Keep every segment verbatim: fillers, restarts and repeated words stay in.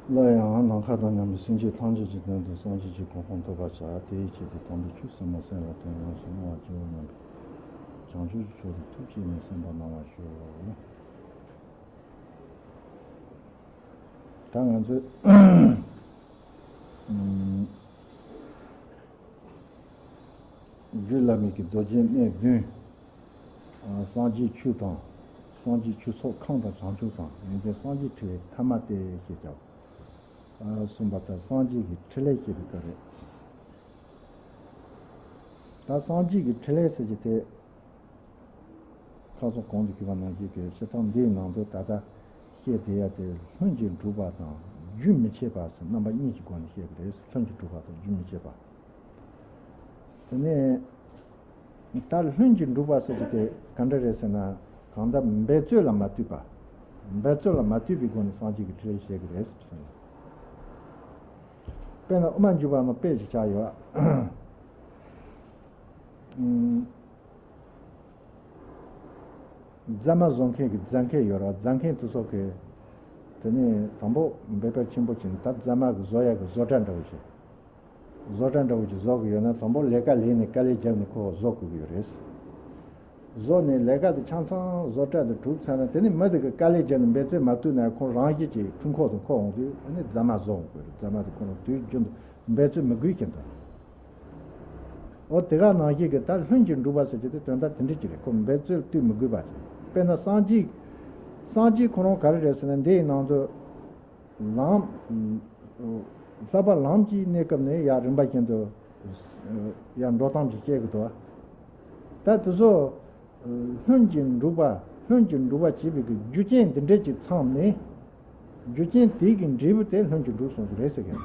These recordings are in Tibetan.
སླར་ཡང་ནམ་མཁའ་དང་མཉམ་པའི་སེམས་ཅན་ཐམས་ཅད་ཀྱི་དོན་དུ་སངས་རྒྱས་ཀྱི་གོ་འཕང་ཐོབ་པར་བྱ། དེའི་ཆེད་དུ་དམ་པའི་ཆོས་ཟབ་མོ་གསན་ལ་དོན་ཡོངས་སུ་བསྔོ་བར་བགྱིའོ་སྙམ་པའི་བྱང་ཆུབ་ཀྱི་ཕྱོགས་སུ་ཐུགས་བསྐྱེད་ནས་གསན་པ་གནང་བར་ཞུ། ད་ང་ཚོས་ཨམ། རྒྱུད་བླ་མེད་ཀྱི་མདོ་རྒྱུད་གནས་བདུན། ཨ། སངས་རྒྱས་ཆོས་དང་། སངས་རྒྱས་ཆོས་ཚོགས་ཁམས་དང་བྱང་ཆུབ་དང་། ཡོན་ཏན་སངས་རྒྱས་ཕྲིན་ལས་ཐ་མ་སྟེ་ཞེས་ཀྱང་། ཨ། གསུངས་པ་ལྟར་སངས་རྒྱས་ཀྱི་ཕྲིན་ལས་བཤད་པའི་སྐབས་རེད། ད་སངས་རྒྱས་ཀྱི་ཕྲིན་ལས་ཟེར་གྱི་དེ། ཁ་སང་གོང་དུ་ཞུས་པ་ནང་བཞིན་གྱི་བཤད་སྟངས་འདིའི་ནང་དུ་ད་ལྟ་བཤད་བསྡད་ཡ་དེ་ལྷུན་གྱིས་གྲུབ་པ་དང་རྒྱུན་མི་འཆད་པ་ཟེར་རྣམ་པ་གཉིས་ཀྱི་སྒོ་ནས་བཤད་ཀྱི་རེད། ལྷུན་གྱིས་གྲུབ་པ་དང་རྒྱུན་མི་འཆད་པ། དེ་ནས་ད་ལྷུན་གྱིས་གྲུབ་པ་ཟེར་གྱི་དེ་ག་འདྲ་རེད་ཟེར་ན། གང་ལྟར་འབད་རྩོལ་ལ་མ་ལྟོས་པ། འབད་རྩོལ་ལ་མ་ལྟོས་པའི་སྒོ་ནས་སངས་རྒྱས་ཀྱི་ཕྲིན་ལས་བཤད་ཀྱི་རེད་ཟེར། དཔེར་ན་དབུ་མ་འཇུག་པ་ནང་དཔེ་ཅིག་ཆགས་ཡོད། ཨ། རྫ་མ་བཟོ་མཁན་གྱི་རྫ་མཁན་ཡོད་ར། རྫ་མཁན་དེ་ཚོ་གིས་དེ་ནས་དང་པོ་འབད་པ་ཆེན་པོ་བྱས་ནས་ད་རྫ་མ་གི་བཟོ་ཡ་གི་བཟོ་གྲྭ་འདྲ་བོ་ཞིག་བཟོ་གྲྭ་འདྲ་བོ་ཞིག་བཟོ་གི་ཡོད་ན། དང་པོ་ལས་ཀ་ལས་ནས་དཀའ་ལས་བརྒྱབ་ནས་ཁོ་བཟོ་དགོས་ཀྱི་ཡོད་རེད། བཟོ་ནས་ལས་ཀ་དེ་ཆ་ཚང་བཟོ་གྲྭ་དེ་གྲུབ་ཚར་ན། དེ་ནས་མི་དེ་གིས་དཀའ་ལས་བརྒྱབ་ནས་འབད་རྩོལ་མ་བཏུབ་ན། ཁོ་རང་བཞིན་གྱིས་འཕྲུལ་འཁོར་དེ་འཁོར་འོང་དུས། དེ་ནས་རྫ་མ་བཟོ་འོང་དགོས་རེད། རྫ་མ་དེ་ཁོ་རང་དུས་རྒྱུན་དུ་འབད་རྩོལ་མི་དགོས་མཁན་དང་། འོ་དེ་ག་ནང་བཞིན་གྱི་ད་ལྷུན་གྱིས་གྲུབ་པ་ཟེར་གྱི་དེ་དོན་དག་དེ་འདྲ་ཅིག་རེད། ཁོ་འབད་རྩོལ་དུས་མི་དགོས་པ་ཅིག་དཔེར་ན་སངས་རྒྱས། སངས་རྒྱས་ཁོ་རང་ག་རེ་རེད་ཟེར་ན། འདི་ཡི་ནང་དུ་ལམ། ལྷག་པར་ལམ་གྱི་གནས་སྐབས་ནས་ཡར་རིམ་པ་བཞིན་དུ་ཡར་འགྲོ་སྟངས་ཅིག་བཤད་ཀྱི་འདུག་ད་དེ་ཚོ་ལྷུན་གྱིས་གྲུབ་པ། ལྷུན་གྱིས་གྲུབ་པ་བྱེད་པའི་གི་རྒྱུ་རྐྱེན་འདི་འདྲ་ཅིག་ཚང་ནས། རྒྱུ་རྐྱེན་དེ་གི་འབྲས་བུ་དེ་ལྷུན་གྱིས་གྲུབ་གསུངས་ཀྱི་རེད་ཟེར་གི།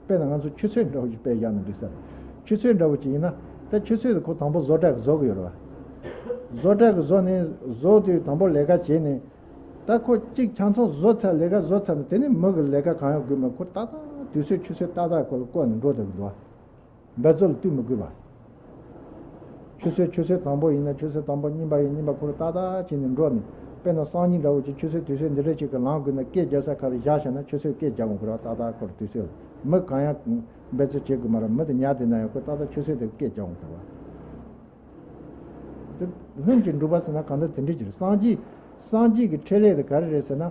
དཔེར་ན་ང་ཚོ་ཆུ་ཚོད་འདྲ་བོ་ཞིག་དཔེ་བཞག་ན་འགྲིག་ས་རེད། ཆུ་ཚོད་འདྲ་བོ་ཅིག་ཡིན་ན། ད་ཆུ་ཚོད་དེ་ཁོ་དང་པོ་བཟོ་གྲྭ་གིས་བཟོ་གི་ཡོད་རེད་བ། བཟོ་གྲྭ་གིས་བཟོ་ནས། བཟོ་དུས་དང་པོ་ལས་ཀ་བྱས་ནས། ད་ཁོ་གཅིག་ཆ་ཚང་བཟོ་ཚར། ལས་ཀ་བཟོ་ཚར་ནས་དེ་ནས་མི་གིས་ལས་ཀ་གང་ཡང་དགོས་མེད། ཁོ་ཏག་ཏག་དུས་ཚོད་ཆུ་ཚོད་ཏག་ཏག་ཁོ་ལ་བསྐོར་ནས་འགྲོ་བསྡད་ཀྱི་འདུག་བ། འབད་རྩོལ་ལ་ལྟོས་མི་དགོས་པ། ཆུ་ཚོད། ཆུ་ཚོད་དང་པོ་ཡིན་ན་ཆུ་ཚོད་དང་པོ། གཉིས་པ་ཡིན། གཉིས་པ། ཁོ་རང་ཏག་ཏག་བྱས་ནས་འགྲོ་ནས། དཔེར་ན་སང་ཉིན་འདྲ་བོ་ཅིག་ཆུ་ཚོད་དུས་ཚོད་འདི་འདྲ་ཅིག་གི་ལངས་དགོས་ན། སྐད་རྒྱག་ས་ཁ་ལ་བཞག་བཞག་ན་ཆུ་ཚོད་སྐད་རྒྱག་འོང་གི་རེད་བ། ཏག་ཏག་ཁོ་རང་དུས་ཚོད་ལ། མི་གང་ཡང་འབད་རྩོལ་བྱེད་དགོས་མ་རེད། མི་དེ་ཉལ་བསྡད་ན་ཡང་ཁོ་ཏག་ཏག་ཆུ་ཚོད་དེ་སྐད་རྒྱག་འོང་གི་རེད་བ། དེ་ལྷུན་གྱིས་གྲུབ་པ་ཟེར་ན་གང་ལྟར་དེ་འདྲ་ཅིག་རེད། སངས་རྒྱས། སངས་རྒྱས་ཀྱི་ཕྲིན་ལས་དེ་ག་རེ་རེད་ཟེར་ན།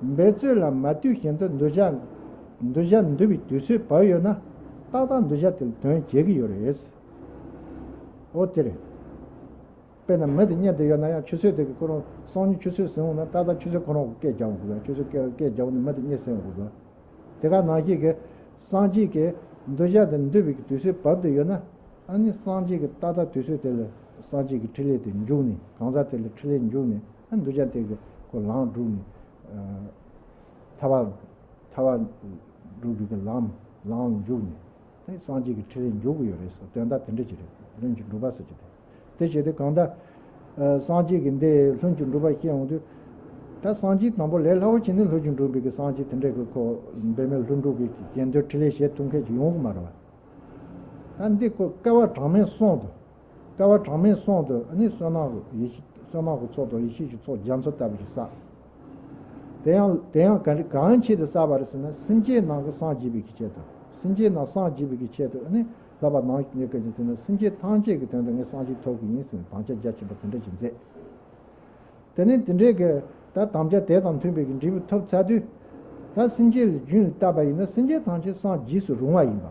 འབད་རྩོལ་ལ་མ་ལྟོས་བཞིན་དུ་གདུལ་བྱ། གདུལ་བྱ་འདུལ་བའི་དུས་ཚོད་བབས་ཡོད་ན། ཏག་ཏག་གདུལ་བྱ་དེ་ལ་དོན་བྱེད་ཀྱི་ཡོད་རེད། འོ་དེ་རེད། དཔེར་ན་མི་དེ་བསྙལ་བསྡད་ཡོད་ན་ཡང་ཆུ་ཚོད་དེ་གི་ཁོ་རང་སང་ཉིན་ཆུ་ཚོད་ཟིན་འོང་ན་ཏག་ཏག་ཆུ་ཚོད་ཁོ་རང་གིས་སྐད་རྒྱག་འོང་གི་རེད། ཆུ་ཚོད་སྐད་སྐད་རྒྱག་འོང་ན་མི་དེ་བསྙལ་ཟིན་འོང་གི་རེད། དེ་ག་ནང་བཞིན་གྱི་སངས་རྒྱས་ཀྱིས་གདུལ་བྱ་དེ་འདུལ་བའི་དུས་ཚོད་བབས་བསྡད་ཡོད་ན། ཨ་ནི་སངས་རྒྱས་ཀྱིས་ཏག་ཏག་དུས་ཚོད་དེ་ལ་སངས་རྒྱས་ཀྱི་ཕྲིན་ལས་དེ་འཇུག་ནས། གང་ཟག་དེ་ལ་ཕྲིན་ལས་འཇུག་ནས། ཨ་ནི་གདུལ་བྱ་དེ་གི་ཁོ་ལམ་སྒྲུབ་ནས། ཨ། ཐར་པ། ཐར་པ་སྒྲུབ་རྒྱུ་གི་ལམ། ལམ་ལ་འཇུག་ནས། དེ་སངས་རྒྱས་ཀྱི་ཕྲིན་ལས་འཇུག་གི་ཡོད་རེད་ཟེར། དོན་དག་དེ་འདྲ་ཅིག་རེད། ལྷུན་གྱིས་གྲུབ་པ་ཟེར་གྱི་དེ། དེ་བྱས་ཏེ་གང་ལྟར། ཨ། སངས་རྒྱས་ཀྱི་འདི་ལྷུན་གྱིས་གྲུབ་པ་བཤད་འོང་དུས། ད་སངས་རྒྱས་དང་པོ་ལས་སླ་བོ་བྱས་ནས་ལྷུན་གྱིས་གྲུབ་པའི་གི་སངས་རྒྱས་དེ་འདྲ་གི་ཁོ་འབད་མེད་ལྷུན་གྲུབ་ཀྱི་གཞན་དོན་ཕྲིན་ལས་བྱེད་ཐུབ་མཁན་ཅིག་ཡོང་གི་མ་རེད་བ། ད་འདི་ཁོ་བསྐལ་པ་གྲངས་མེད་གསུམ་དུ། བསྐལ་པ་གྲངས་མེད་གསུམ་དུ་ནི་བསོད་ནམས་ཀྱི་ཡེ་ཤེས། བསོད་ནམས་ཀྱི་ཚོགས་དང་ཡེ་ཤེས་ཀྱི་ཚོགས་རྒྱ་མཚོ་ལྟ་བུ་ཞིག་བསགས། དེ་ཡང་། དེ་ཡང་ག་རེ། གང་ཆེད་དུ་བསགས་པ་རེད་ཟེར་ན། སེམས་ཅན་རྣམས་ཀྱི་སངས་རྒྱས་པའི་གི་ཆེད་དུ། སེམས་ཅན་རྣམས་སངས་རྒྱས་པའི་གི་ཆེད་དུ་ནི། བསླབ་པ་ནང་བཞིན་གྱི་ཟེར་ན། སེམས་ཅན་ཐམས་ཅད་ཀྱི་དོན་དུ་ངས་སངས་རྒྱས་ཐོབ་ཀྱི་ཡིན་ཟེར་ནས་དམ་བཅའ་རྒྱ་ཆེན་པོ་དེ་འདྲ་ཞིག་མཛད། དེ་ནས་དེ་འདྲའི་གི་ད་དམ་བཅའ་དེ་དང་མཐུན་པའི་གི་འབྲས་བུ་ཐོབ་ཚར་དུས། ད་སེམས་ཅན་ལ་རྒྱུན་ལ་བལྟས་པ་ཡིན་ན་སེམས་ཅན་ཐམས་ཅད་སངས་རྒྱས་སུ་རུང་བ་ཡིན་པ།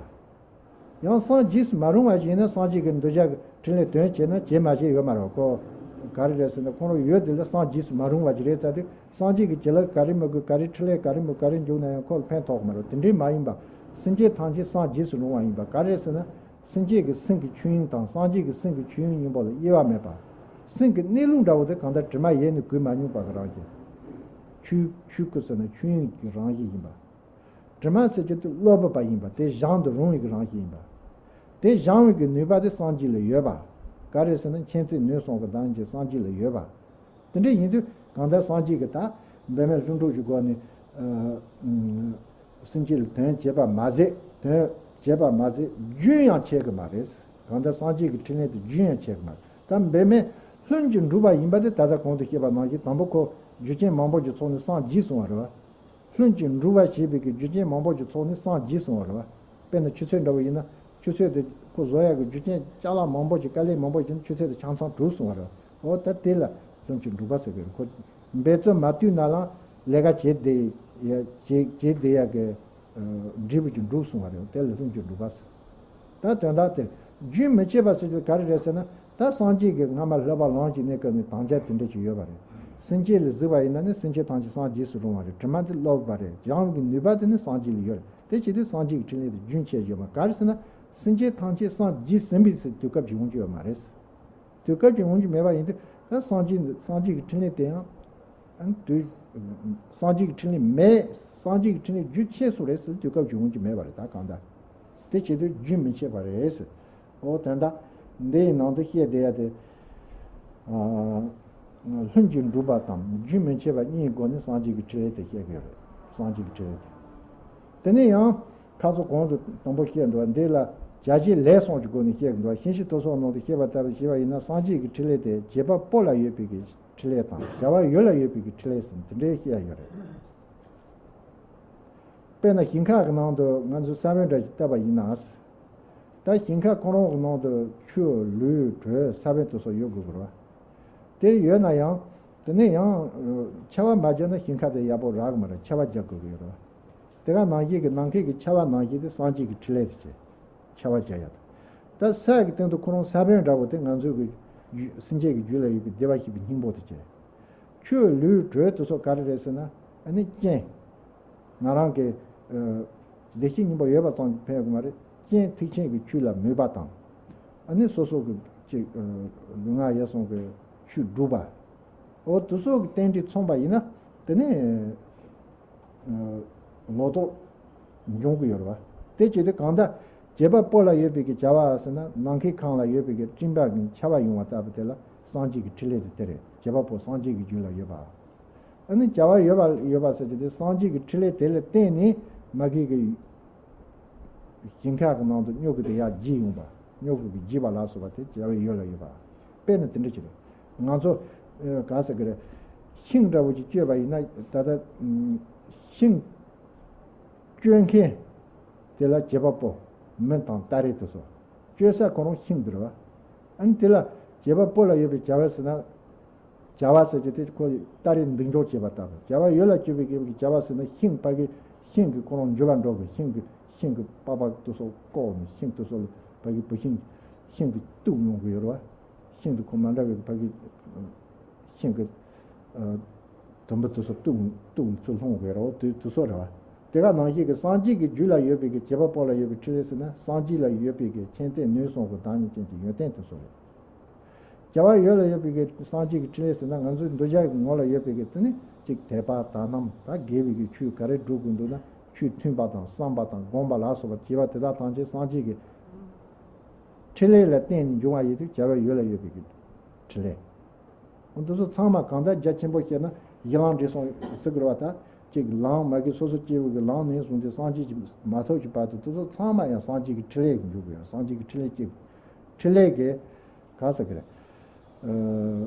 ཡང་སངས་རྒྱས་སུ་མ་རུང་བ་ཞིག་ཡིན་ན། སངས་རྒྱས་ཀྱིས་གདུལ་བྱ་གི་ཕྲིན་ལས་དོན་བྱས་ན་བྱས་མ་བྱས་ཡོད་མ་རེད། ཁོ་ག་རེ་རེད་ཟེར་ན། ཁོ་རང་ཡོད་དེ་ལ་སངས་རྒྱས་སུ་མ་རུང་བ་ཞིག་རེད་ཚར་དུས། སངས་རྒྱས་ཀྱིས་བྱིན་རླབས་ག་རེ་མི་དགོས། ག་རེ་ཕྲིན་ལས་ག་རེ་མི་དགོས། ག་རེ་འཇུག་ན་ཡང་ཁོ་ལ་ཕན་ཐོགས་མ་རེད། དེ་འདྲའི་མ་ཡིན་པ། སེམས་ཅན་ཐམས་ཅད་སངས་རྒྱས་སུ་རུང་བ་ཡིན་པ་ག་རེ་རེད་ཟེར་ན། སེམས་ཅན་གྱི་སེམས་ཀྱི་ཆོས་དབྱིངས་དང་སངས་རྒྱས་ཀྱི་སེམས་ཀྱི་ཆོས་དབྱིངས་གཉིས་པོ་ལ་དབྱེ་བ་མེད་པ། སེམས་ཀྱི་གནས་ལུགས་འདྲ་བོ་དེ་གང་ལྟར་དྲི་མ་ཡལ་ནས་གོས་མ་མྱོང་པ་གི་རང་བཞིན། ཆོས། ཆོས་སྐུ་ཟེར་ན་ཆོས་དབྱིངས་ཀྱི་རང་བཞིན་ཡིན་པ། དྲི་མ་ཟེར་རྒྱུ་དེ་གློ་བུར་བ་ཡིན་པ། དེ་སྦྱང་དུ་རུང་བའི་གི་རང་བཞིན་ཡིན་པ། དེ་སྦྱང་བའི་གི་ནུས་པ་དེ་སངས་རྒྱས་ལ་ཡོད་པ། ག་རེ་ཟེར་ན། མཁྱེན་བརྩེ་ནུས་གསུམ་གྱི་བདག་ཉིད་ཀྱི་སངས་རྒྱས་ལ་ཡོད་པ། དེ་འདྲ་ཡིན་དུས་གང་ལྟར་སངས་རྒྱས་ཀྱིས་ད་འབད་མེད་ལྷུན་གྲུབ་ཀྱི་སྒོ་ནས། ཨ། སེམས་ཅན་ལ་དོན་བྱེད་པ་མ་ཟད། དོན་བྱེད་པ་མ་ཟད་རྒྱུན་ཡང་ཆད་ཀྱི་མ་རེད། གང་ལྟར་སངས་རྒྱས་ཀྱི་ཕྲིན་ལས་དེ་རྒྱུན་ཡང་ཆད་ཀྱི་མ་རེད། ད་འབད་མེད་ལྷུན་གྱིས་གྲུབ་པ་ཡིན་པ་དེ་ད་ལྟ་གོང་དུ་བཤད་པ་ནང་བཞིན་དང་པོ་ཁོ་རྒྱུ་རྐྱེན་མང་པོ་ཞིག་ཚོགས་ནས་སངས་རྒྱས་སོང་བ་རེད་བ། ལྷུན་གྱིས་གྲུབ་པ་ཞེས་པའི་གི་རྒྱུ་རྐྱེན་མང་པོ་ཞིག་ཚོགས་ནས་སངས་རྒྱས་གསུངས་པ་རེད་བ། དཔེར་ན་ཆུ་ཚོད་འདྲ་བོ་ཡིན་ན་ཆུ་ཚོད་དེ་ཁོ་བཟོ་ཡག་གི་རྒྱུ་རྐྱེན་ཅ་ལག་མང་པོ་ཞིག་དཀའ་ལས་མང་པོ་ཞིག་ཆུ་ཚོད་དེ་ཆ་ཚང་གྲུབ་སོང་བ་རེད་བ། འོ་ད་དེ་ལ་ལྷུན་གྱིས་གྲུབ་པ་ཟེར་གི་རེད། ཁོ་འབད་རྩོལ་མ་བཏུལ་ན་ལའང་ལས་ཀ་བྱེད་བསྡད་ཡ་བྱེད་བྱེད་བསྡད་ཡག་གི་འབྲས་བུ་ཅིག་འགྲུབ་སོང་བ་རེད། དེ་ལ་ལྷུན་གྱིས་གྲུབ་པ་ཟེར། ད་དོན་དག་དེ་རྒྱུན་མི་འཆད་པ་ཟེར་གྱི་ག་རེ་རེད་ཟེར་ན། ད་སངས་རྒྱས་ཀྱི་སྔ་མ་ལྷག་པ་ལམ་གྱི་གནས་སྐབས་ནས་དམ་བཅའ་དེ་འདྲ་ཅིག་ཡོད་པ་རེད། སེམས་ཅན་ལ་གཟིགས་པ་ཡིན་ན་ནི་སེམས་ཅན་ཐམས་ཅད་སངས་རྒྱས་སུ་རུང་བ་རེད། དྲི་མ་འདི་ལོག་པ་རེད། སྦྱང་གི་ནུས་པ་དེ་ནི་སངས་རྒྱས་ལ་ཡོད་རེད། དེ་བྱེད་དུས་སངས་རྒྱས་ཀྱི་འཕྲིན་ལས་དེ་རྒྱུན་ཆད་ཡོད་མ་རེད། ག་རེ་ཟེར་ན། སེམས་ཅན་ཐམས་ཅད་སངས་རྒྱས་ཟིན་པའི་ཚེ་དུས་སྐབས་ཅིག་འོང་རྒྱུ་ཡོད་མ་རེད། དུས་སྐབས་ཅིག་འོང་རྒྱུ་མེད་པ་ཡིན་དུས་ད་སངས་རྒྱས་འདི་སངས་རྒྱས་ཀྱི་འཕྲིན་ལས་དེ་ཡང་། ཨ་ནི་དུས། སངས་རྒྱས་ཀྱི་འཕྲིན་ལས་མེད། སངས་རྒྱས་ཀྱི་འཕྲིན་ལས་རྒྱུན་ཆད་སོང་རེད་ཟེར་དུས་སྐབས་ཅིག་འོང་རྒྱུ་མེད་པ་རེད། ད་གང་ལྟར། དེ་བྱེད་དུས་རྒྱུན་མི་འཆད་པ་རེད་ཟེར། འོ་དོན་དག་འདིའི་ནང་དུ་བཤད་བསྡད་ཡ་དེ། ཨ། ལྷུན་གྱིས་གྲུབ་པ་དང་རྒྱུན་མི་འཆད་པ་གཉིས་སྒོ་ནས་སངས་རྒྱས་ཀྱི་འཕྲིན་ལས་དེ་བཤད་ཀྱི་ཡོད་རེད། སངས་རྒྱས་ཀྱི་འཕྲིན་ལས་དེ། དེ་ནས་ཡང་ཁ་སང་གོང་དུ་དང་པོ་བཤད་འདུག་འདི་ལ་བྱ་བྱེད་ལས་གསུམ་གྱི་སྒོ་ནས་བཤད་ཀྱི་འདུག་ཞིང་གཤེགས་དུས་གསུམ་ནང་དུ་བཤད་པ་ལྟར་བྱས་པ་ཡིན་ན་སངས་རྒྱས་ཀྱི་འཕྲིན་ལས་དེ་བྱེད་པ་པོ་ལ་ཡོད་པའི་གི་འཕྲིན་ལས་དང་བྱ་བ་ཡུལ་ལ་ཡོད་པའི་གི་འཕྲིན་ལས་ཟེར་འདི་འདྲའི་བཤད་ཡོད་རེད། དཔེར་ན་ཞིང་ཁ་གི་ནང་དུ་ང་ཚོས་ས་བོན་འདྲ་ཞིག་བཏབ་པ་ཡིན་ན། ད་ཞིང་ཁ་ཁོ་རང་གི་ནང་དུ་ཆུ་ལུད་དྲོད་ས་བོན་དེ་ཚོ་ཡོད་དགོས་ཀྱི་རེད་བ། དེ་ཡོད་ན་ཡང་དེ་ནས་ཡང་ཆར་པ་མ་བརྒྱབ་ན་ཞིང་ཁ་དེ་ཡག་པོ་རག་གི་མ་རེད། ཆར་པ་རྒྱག་དགོས་ཀྱི་ཡོད་རེད་བ། དེ་ག་ནང་བཞིན་གྱི་ནམ་མཁའི་གི་ཆར་པ་ནང་བཞིན་དེ་སངས་རྒྱས་ཀྱི་འཕྲིན་ལས་དེ་བྱས། ཆར་པ་རྒྱག་ཡག་དང་། ད་ས་ཡི་གི་སྟེང་དུ་ཁོ་རང་ས་བོན་འདྲ་བོ་དེ་ང་ཚོའི་གི་རྒྱུད་སེམས་ཅན་གྱི་རྒྱུད་ལ་ཡོད་པའི་བདེ་བར་གཤེགས་པའི་སྙིང་པོ་དེ་བྱས། ཆུ་ལུད་དྲོད་དེ་ཚོ་ག་རེ་རེད་ཟེར་ན། ཨ་ནི་རྐྱེན། ང་རང་གི་ཨ་བདེ་སྐྱིད་སྙིང་པོ་ཡོད་པ་ཙམ་གྱིས་ཕན་ཡོད་ཀྱི་མ་རེད། རྐྱེན་ཐེག་ཆེན་གྱི་ཆོས་ལ་མོས་པ་དང་། ཨ་ནི་སོ་སོ་གི་ཅིག་ཨ་ལུས་ངག་ཡིད་གསུམ་གྱི་ཆོས་སྒྲུབ་པ། འོ་དེ་ཚོ་གི་རྟེན་འབྲེལ་མཚུངས་པ་ཡིན་ན་དེ་ནི་ཨ་ལོག་རྟོག་འབྱུང་གི་ཡོད་རེད་བ། དེ་བྱེད་དུས་གང་ལྟར་བྱེད་པ་པོ་ལ་ཡོད་པའི་གི་བྱ་བ་ཟེར་ན་ནམ་མཁའི་ཁམས་ལ་ཡོད་པའི་གི་སྤྲིན་པ་གི་ཆར་པ་ཡོང་བ་ལྟ་བུ་དེ་ལ་སངས་རྒྱས་ཀྱི་འཕྲིན་ལས་དེ་དེ་རེད། བྱེད་པ་པོ་སངས་རྒྱས་ཀྱི་རྒྱུད་ལ་ཡོད་པ། ཨ་ནི་བྱ་བ་ཡོད་པ་ཡོད་པ་ཟེར་གྱི་དེ་སངས་རྒྱས་ཀྱི་འཕྲིན་ལས་དེ་ལ་བརྟེན་ནས་མ་གི་གི་ཞིང་ཁ་གི་ནང་དུ་སྨྱོ་གུ་དེ་ཡར་རྒྱས་ཡོང་པ། སྨྱོ་གུ་གི་རྒྱས་པ་ལ་སོགས་པ་དེ་བྱ་བའི་ཡུལ་ལ་ཡོད་པ། དཔེར་ན་དེ་འདྲ་ཅིག་རེད། ང་ཚོ་ཨ་ག་ཟེར་གི་རེད། ཤིང་འདྲ་བོ་ཅིག་བཅད་པ་ཡིན་ན་ད་ལྟ་ཨ་ཤིང་གཅོད་མཁན་དེ་ལ་བྱེད་པ་པོ་མེ་དང་སྟ་རེ་དེ་ཚོ། གཅོད་ས་ཁོ་རང་ཤིང་དེ་རེད་བ། ཨ་ནི་དེ་ལ་བྱེད་པ་པོ་ལ་ཡོད་པའི་བྱ་བ་ཟེར་ན། བྱ་བ་ཟེར་གྱི་དེ་ཁོ་སྟ་རེ་འདེགས་འཇོག་བྱེད་པ་ལྟ་བུ། བྱ་བ་ཡུལ་ལ་སྤྱོད་པའི་གི་བྱ་བ་ཟེར་ན་ཤིང་ཕ་གི་ཤིང་གི་ཁོ་རང་འཇུ་བ་འགྲོ་གི། ཤིང་གི་ཤིང་གི་པགས་པ་དེ་ཚོ་བཀོག་ནས་ཤིང་དེ་ཚོ་ལ་ཕ་གི་བུད་ཤིང་ཤིང་གི་གཏུབ་ཡོང་གི་ཡོད་རེད་བ། ཤིང་དེ་ཁོ་མ་འདྲ་བའི་ཕ་གི་ཤིང་གི་ཨ་དུམ་བུ་དེ་ཚོ་གཏུབ་གཏུབ་ཚུར་ལྷུང་དགོས་རོགས་དེ་དེ་ཚོ་རེད་བ། དེ་ག་ནང་བཞིན་གྱི་སངས་རྒྱས་ཀྱི་རྒྱུད་ལ་ཡོད་པའི་གི་བྱེད་པ་པོ་ལ་ཡོད་པའི་འཕྲིན་ལས་ཟེར་ན་སངས་རྒྱས་ལ་ཡོད་པའི་གི་མཁྱེན་བརྩེ་ནུས་གསུམ་གྱི་བདག་ཉིད་ཅན་གྱི་ཡོན་ཏན་དེ་ཚོ་རེད། བྱ་བ་ཡུལ་ལ་ཡོད་པའི་གི་སངས་རྒྱས་ཀྱི་འཕྲིན་ལས་ཟེར་ན་ང་ཚོའི་འདུ་བྱེད་ཀྱི་ངོ་ལ་ཡོད་པའི་གི་དེ་ནི་གཅིག་དད་པ་དག་སྣང་དང་དགེ་བའི་གི་ཆོས་ག་རེ་སྒྲུབ་དགོས་འདུག་ན་ཆོས་མཐུན་པ་དང་བསམ་པ་དང་སྒོམ་པ་ལ་སོགས་པ་བྱས་པ་དེ་དག་ཐམས་ཅད་སངས་རྒྱས་ཀྱི་འཕྲིན་ལས་ལ་བརྟེན་ནས་འབྱུང་བ་ཡིན་དུས་བྱ་བ་ཡུལ་ལ་ཡོད་པའི་གི་འཕྲིན་ལས། འདི་ཚོ་ཚང་མ་གང་ལྟར་རྒྱ་ཆེན་པོ་བཤད་ན་གཞི་ལམ་འབྲས་གསུམ་ཟེར་གི་རེད་བ། ད་གཅིག་ལམ་མ་གི་སོ་སོ་སྐྱེ་བོ་གི་ལམ་ནས་བཟུང་སྟེ་སངས་རྒྱས་ཀྱི་མ་ཐོབ་ཀྱི་བར་དུ་དེ་ཚོ་ཚང་མ་ཡང་སངས་རྒྱས་ཀྱི་འཕྲིན་ལས་ཀྱི་འཇུག་གི་ཡོད། སངས་རྒྱས་ཀྱི་འཕྲིན་ལས་ཀྱི་འཕྲིན་ལས་ཀྱི་ག་ཟེར་གི་རེད།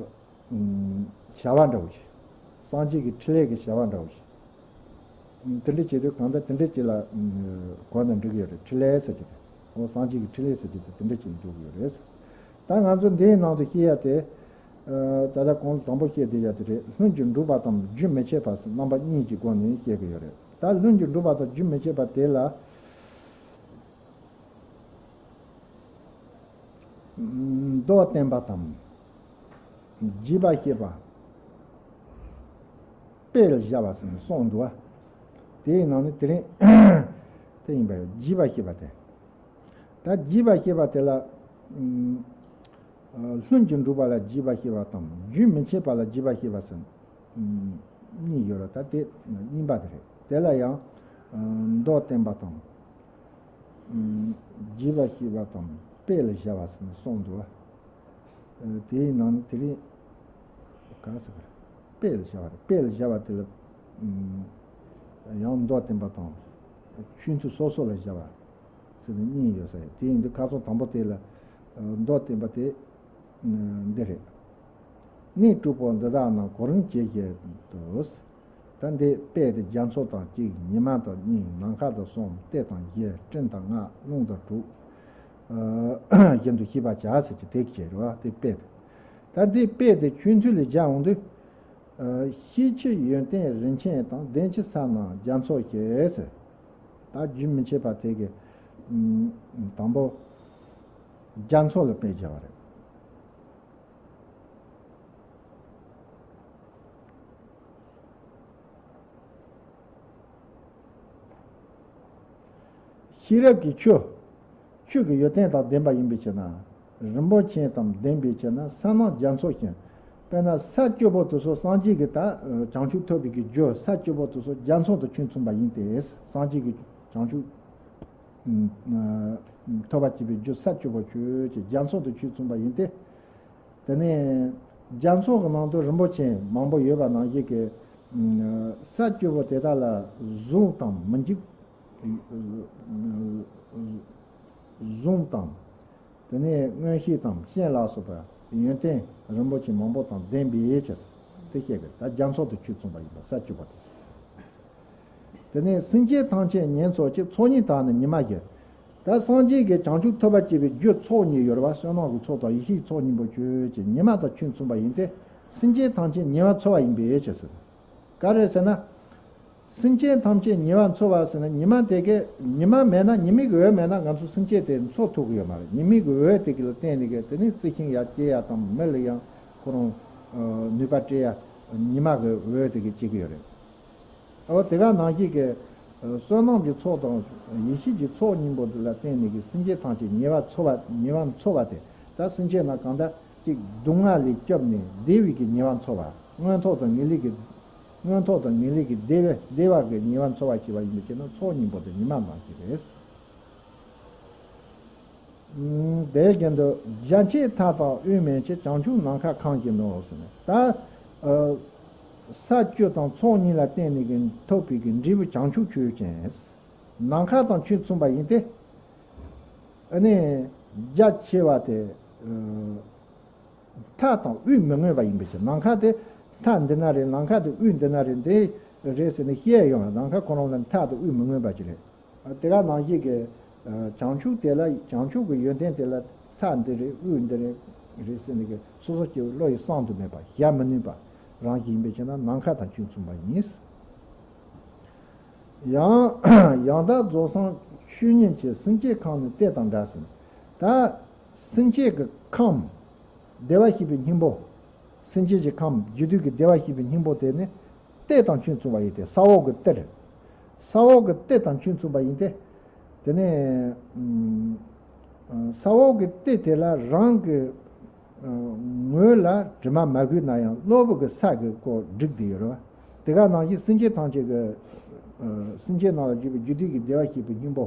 ཨ་བྱ་བ་འདྲ་བོ་ཞིག་སངས་རྒྱས་ཀྱི་འཕྲིན་ལས་ཀྱི་བྱ་བ་འདྲ་བོ་ཞིག་དེ་འདྲ་བྱེད་དུས་གང་ལྟར་དེ་འདྲ་ཅིག་ལ་གོ་ན་འགྲིག་གི་ཡོད་རེད། འཕྲིན་ལས་ཟེར་གྱི་རེད། འོ་སངས་རྒྱས་ཀྱི་འཕྲིན་ལས་ཟེར་གྱི་དེ་དེ་འདྲ་ཅིག་འགྲོ་གི་ཡོད་རེད། ད་ང་ཚོ་འདིའི་ནང་དུ་བཤད་ཡ་དེ། ད་ལྟ་གོང་དུ་དང་པོ་བཤད་བསྡད་ཡ་དེ་རེད། ལྷུན་གྱིས་གྲུབ་པ་དང་རྒྱུན་མི་འཆད་པ་ཟེར་རྣམ་པ་གཉིས་ཀྱི་སྒོ་ནས་བཤད་ཀྱི་ཡོད་རེད། ད་ལྷུན་གྱིས་གྲུབ་པ་དང་རྒྱུན་མི་འཆད་པ་དེ་ལ། མདོར་བསྟན་པ་དང་རྒྱས་པར་བཤད་པ། དཔེ་ལ་བཞག་པ་ཟེར་ནས་གསུངས་འདུག་བ། དེའི་ནང་ནས་དེ་རིང་དེ་ཡིན་པ་ཡོད། རྒྱས་པར་བཤད་པ་དེ། ད་རྒྱས་པར་བཤད་པ་དེ་ལ། ལྷུན་གྱིས་གྲུབ་པ་ལ་རྒྱས་པར་བཤད་པ་དང་རྒྱུན་མི་འཆད་པ་ལ་རྒྱས་པར་བཤད་པ་ཟེར། གཉིས་ཡོད་རེད། ད་དེ་གཉིས་པ་དེ་རེད། དེ་ལ་ཡང་མདོར་བསྟན་པ་དང་། རྒྱས་པར་བཤད་པ་དང་དཔེ་ལ་བཞག་པ་ཟེར་ནས་གསུངས་འདུག་བ། དེའི་ནང་ནས་དེ་རིང་ག་ཟེར་བ་རེད། དཔེ་ལ་བཞག་པ་རེད། དཔེ་ལ་བཞག་པ་དེ་ལ་ཡང་མདོར་བསྟན་པ་དང་ཆོས་མཐུན་སོ་སོ་ལ་བཞག་པ་ཟེར་ནས་གཉིས་ཡོད་ས་རེད། དེ་ཡིན་དུས་ཁ་སང་དང་པོ་དེ་ལ་མདོར་བསྟན་པ་དེ་འདི་རེད། གནས་དྲུག་པོ་འདི་དག་རྣམས་གོ་རིམ་གྱིས་བཤད་དུ། ད་འདི་དཔེ་དེ་རྒྱ་མཚོ་དང་གཅིག་ཉི་མ་དང་གཉིས། ནམ་མཁའ་དང་གསུམ། གཏེར་དང་བཞི། སྤྲིན་དང་ལྔ། རླུང་དང་དྲུག་ཨ། བཞིན་དུ་ཤེས་པར་བྱ་ཟེར་གྱི་དེ་བྱས་རེད་བ། དེ་དཔེ་དེ། ད་འདི་དཔེ་དེ་ཆོས་ཚུལ་ལ་སྦྱར་འོང་དུས། ཨ། ཤེལ་ཆུ་ཡོན་ཏན་རིན་ཆེན་དང་། གདན་ཆུ་ས་རྣམས་རྒྱ་མཚོ་བཞིན་ཟེར། ད་རྒྱུན་མི་འཆད་པ་དེ་གི་ཨ། དང་པོ་རྒྱ་མཚོ་ལ་དཔེ་སྦྱར་བ་རེད། ཤེས་རབ་ཀྱི་ཆུ། ཆུ་གི་ཡོན་ཏན་དང་ལྡན་པ་ཡིན་པའི་ཕྱིར་ན། རིན་པོ་ཆེ་དང་ལྡན་པའི་ཕྱིར་ན། ས་རྣམས་རྒྱ་མཚོ་བཞིན། དཔེར་ན་ས་བཅུ་པོ་དེ་ཚོ་སངས་རྒྱས་ཀྱི་ད་བྱང་ཆུབ་ཐོབ་པའི་གི་རྒྱུ་ས་བཅུ་པོ་དེ་ཚོ་རྒྱ་མཚོ་དང་ཁྱོད་མཚུངས་པ་ཡིན་ཏེ། སངས་རྒྱས་ཀྱི་བྱང་ཆུབ་ཐོབ་པར་བྱེད་པའི་རྒྱུ་ས་བཅུ་པོ་ཁྱོད་ཀྱི་རྒྱ་མཚོ་དང་ཁྱོད་མཚུངས་པ་ཡིན་ཏེ། དེ་ནས་རྒྱ་མཚོ་གི་ནང་དུ་རིན་པོ་ཆེ་མང་པོ་ཡོད་པ་ནང་བཞིན་གྱི་ས་བཅུ་པོ་དེ་དག་ལ་གཟུངས་དང་མི་འཇིགས། གཟུངས་དང་། དེ་ནས་མངོན་ཤེས་དང་སྤྱན་ལ་སོགས་པ་ཡོན་ཏན་རིན་པོ་ཆེ་མང་པོ་དང་ལྡན་པའི་ཕྱིར། དེ་བཤད་པས་ད་རྒྱ་མཚོ་དང་ཁྱོད་མཚུངས་པ་ཡིན་པ་ས་བཅུ་པོ་དེ། དེ་ནས་སེམས་ཅན་ཐམས་ཅད་ཉིད་ཚོགས་ཀྱི། ཚོགས་གཉིས་དག་ནི་ཉི་མ་བཞིན། ད་སངས་རྒྱས་ཀྱི་བྱང་ཆུབ་ཐོབ་པར་བྱེད་པའི་རྒྱུ་ཚོགས་གཉིས་ཡོད་རེད་བ། བསོད་ནམས་ཀྱི་ཚོགས་དང་ཡེ་ཤེས་ཀྱི་ཚོགས་གཉིས་པོ་ཁྱོད་ཀྱི་ཉི་མ་དང་ཁྱོད་མཚུངས་པ་ཡིན་ཏེ། སེམས་ཅན་ཐམས་ཅད་ཉེ་བར་འཚོ་བ་ཡིན་པའི་ཕྱིར་ཟེར། ག་རེ་ཟེར་ན། སེམས་ཅན་ཐམས་ཅད་ཉེ་བར་འཚོ་བ་ཟེར་ན། ཉི་མ་དེ་གའི་ཉི་མ་མེད་ན། ཉི་མའི་གི་འོད་མེད་ན་ང་ཚོ་སེམས་ཅན་དེ་འཚོ་ཐུབ་ཀྱི་ཡོད་མ་རེད། ཉི་མའི་གི་འོད་དེ་གི་ལ་བརྟེན་ནས་གི་དེ་ནི་རྩི་ཤིང་ཡར་སྐྱེ་ཡ་དང་། མི་ལ་ཡང་ཁོ་རང་ནུས་པ་སྤྲད་ཡ་ཉི་མ་གི་འོད་དེ་གི་སྐྱེ་གི་ཡོད་རེད། འོ་དེ་ག་ནང་བཞིན་གྱི་བསོད་ནམས་ཀྱི་ཚོགས་དང་ཡེ་ཤེས་ཀྱི་ཚོགས་གཉིས་པོ་འདི་ལ་བརྟེན་ནས་ཀྱི་སེམས་ཅན་ཐམས་ཅད་ཉེ་བར་འཚོ་བ། ཉེ་བར་འཚོ་བ་དེ། ད་སེམས་ཅན་ལ་གང་ལྟར་ཅིག་སྡུག་བསྔལ་ལས་སྐྱོབ་ནས་བདེ་བའི་གི་ཉེ་བར་འཚོ་བ། མངོན་མཐོ་དང་ངེས་ལེགས་ཀྱི། མངོན་མཐོ་དང་ངེས་ལེགས་ཀྱི་བདེ་བའི་བདེ་བ་གི་ཉེ་བར་འཚོ་བ་ཞེས་པ་ཡིན་པའི་ཕྱིར་ན་ཚོགས་གཉིས་པོ་དེ་ཉི་མ་ནང་བཞིན་རེད། དེའི་རྒྱན་དུ་རྒྱ་ཆེ་མཐའ་དག་དབུས་མན་ཆད། བྱང་ཆུབ་ནམ་མཁའ་ཁམས་ཀྱི་ནོར་ཟེར་ནས། ད་ས་བཅུ་དང་ཚོགས་གཉིས་ལ་བརྟེན་ནས་ཀྱི་ཐོབ་པའི་གི་འབྲས་བུ་བྱང་ཆུབ་ཆོས་ཅན། ནམ་མཁའ་དང་ཁྱོད་མཚུངས་པ་ཡིན་ཏེ། ཨ་ནི་རྒྱ་ཆེ་བ་དེ་མཐའ་དང་དབུས་མི་མངོན་པ་ཡིན་པའི་ཕྱིར། ནམ་མཁའ་དེ་མཐའ་འདི་ན་རེད། ནམ་མཁའ་དེ་དབུས་འདི་ན་རེད། འདི་རེད་ཟེར་ནས་བཤད་ཡོང་བ། ནམ་མཁའ་ཁོ་རང་ལ་མཐའ་དང་དབུས་མི་མངོན་པ་ཅིག་རེད། དེ་ག་ནང་བཞིན་གྱི་བྱང་ཆུབ་དེ་ལ། བྱང་ཆུབ་ཀྱི་ཡོན་ཏན་དེ་ལ་མཐའ་འདི་རེད། དབུས་འདི་རེད། རེད་ཟེར་ནས་ཀྱི་སོ་སོ་སྐྱེ་བོའི་བློ་ཡིས་བསམ་དུ་མེད་པ། བཞག་མི་ནུས་པ་རང་བཞིན་ཡིན་པའི་ཕྱིར་ན་ནམ་མཁའ་དང་ཁྱོད་མཚུངས་པ་ཡིན། ཡང་ཡང་དག་རྫོགས་སངས་ཆོས་ཉིད་ཀྱི། སེམས་ཅན་ཁམས་ནི་གཏེར་དང་འདྲ་ཟེར། ད་སེམས་ཅན་གྱི་ཁམས་བདེ་བར་གཤེགས་པའི་སྙིང་པོ། སེམས་ཅན་གྱི་ཁམས་རྒྱུད་སྡུད་ཀྱི་བདེ་བར་གཤེགས་པའི་སྙིང་པོ་དེ་ནི་གཏེར་དང་ཁྱོད་མཚུངས་པ་ཡིན་ཏེ། ས་འོག་གི་གཏེར། ས་འོག་གི་གཏེར་དང་ཁྱོད་མཚུངས་པ་ཡིན་ཏེ། དེ་ནས་ཨ་ས་འོག་གི་གཏེར་དེ་ལ་རང་གི་ངོ་ལ་དྲི་མ་མ་གོས་ན་ཡང་གློ་བུར་གྱི་ས་གི་སྐོར་བསྒྲིགས་ཏེ་ཡོད་རེད་བ། དེ་ག་ནང་བཞིན་སེམས་ཅན་ཐམས་ཅད་ཀྱི་ཨ་སེམས་ཅན་རྣམས་ལ་བརྗོད་པའི་རྒྱུད་སྡུད་ཀྱི་བདེ་བར་གཤེགས་པའི་སྙིང་པོ།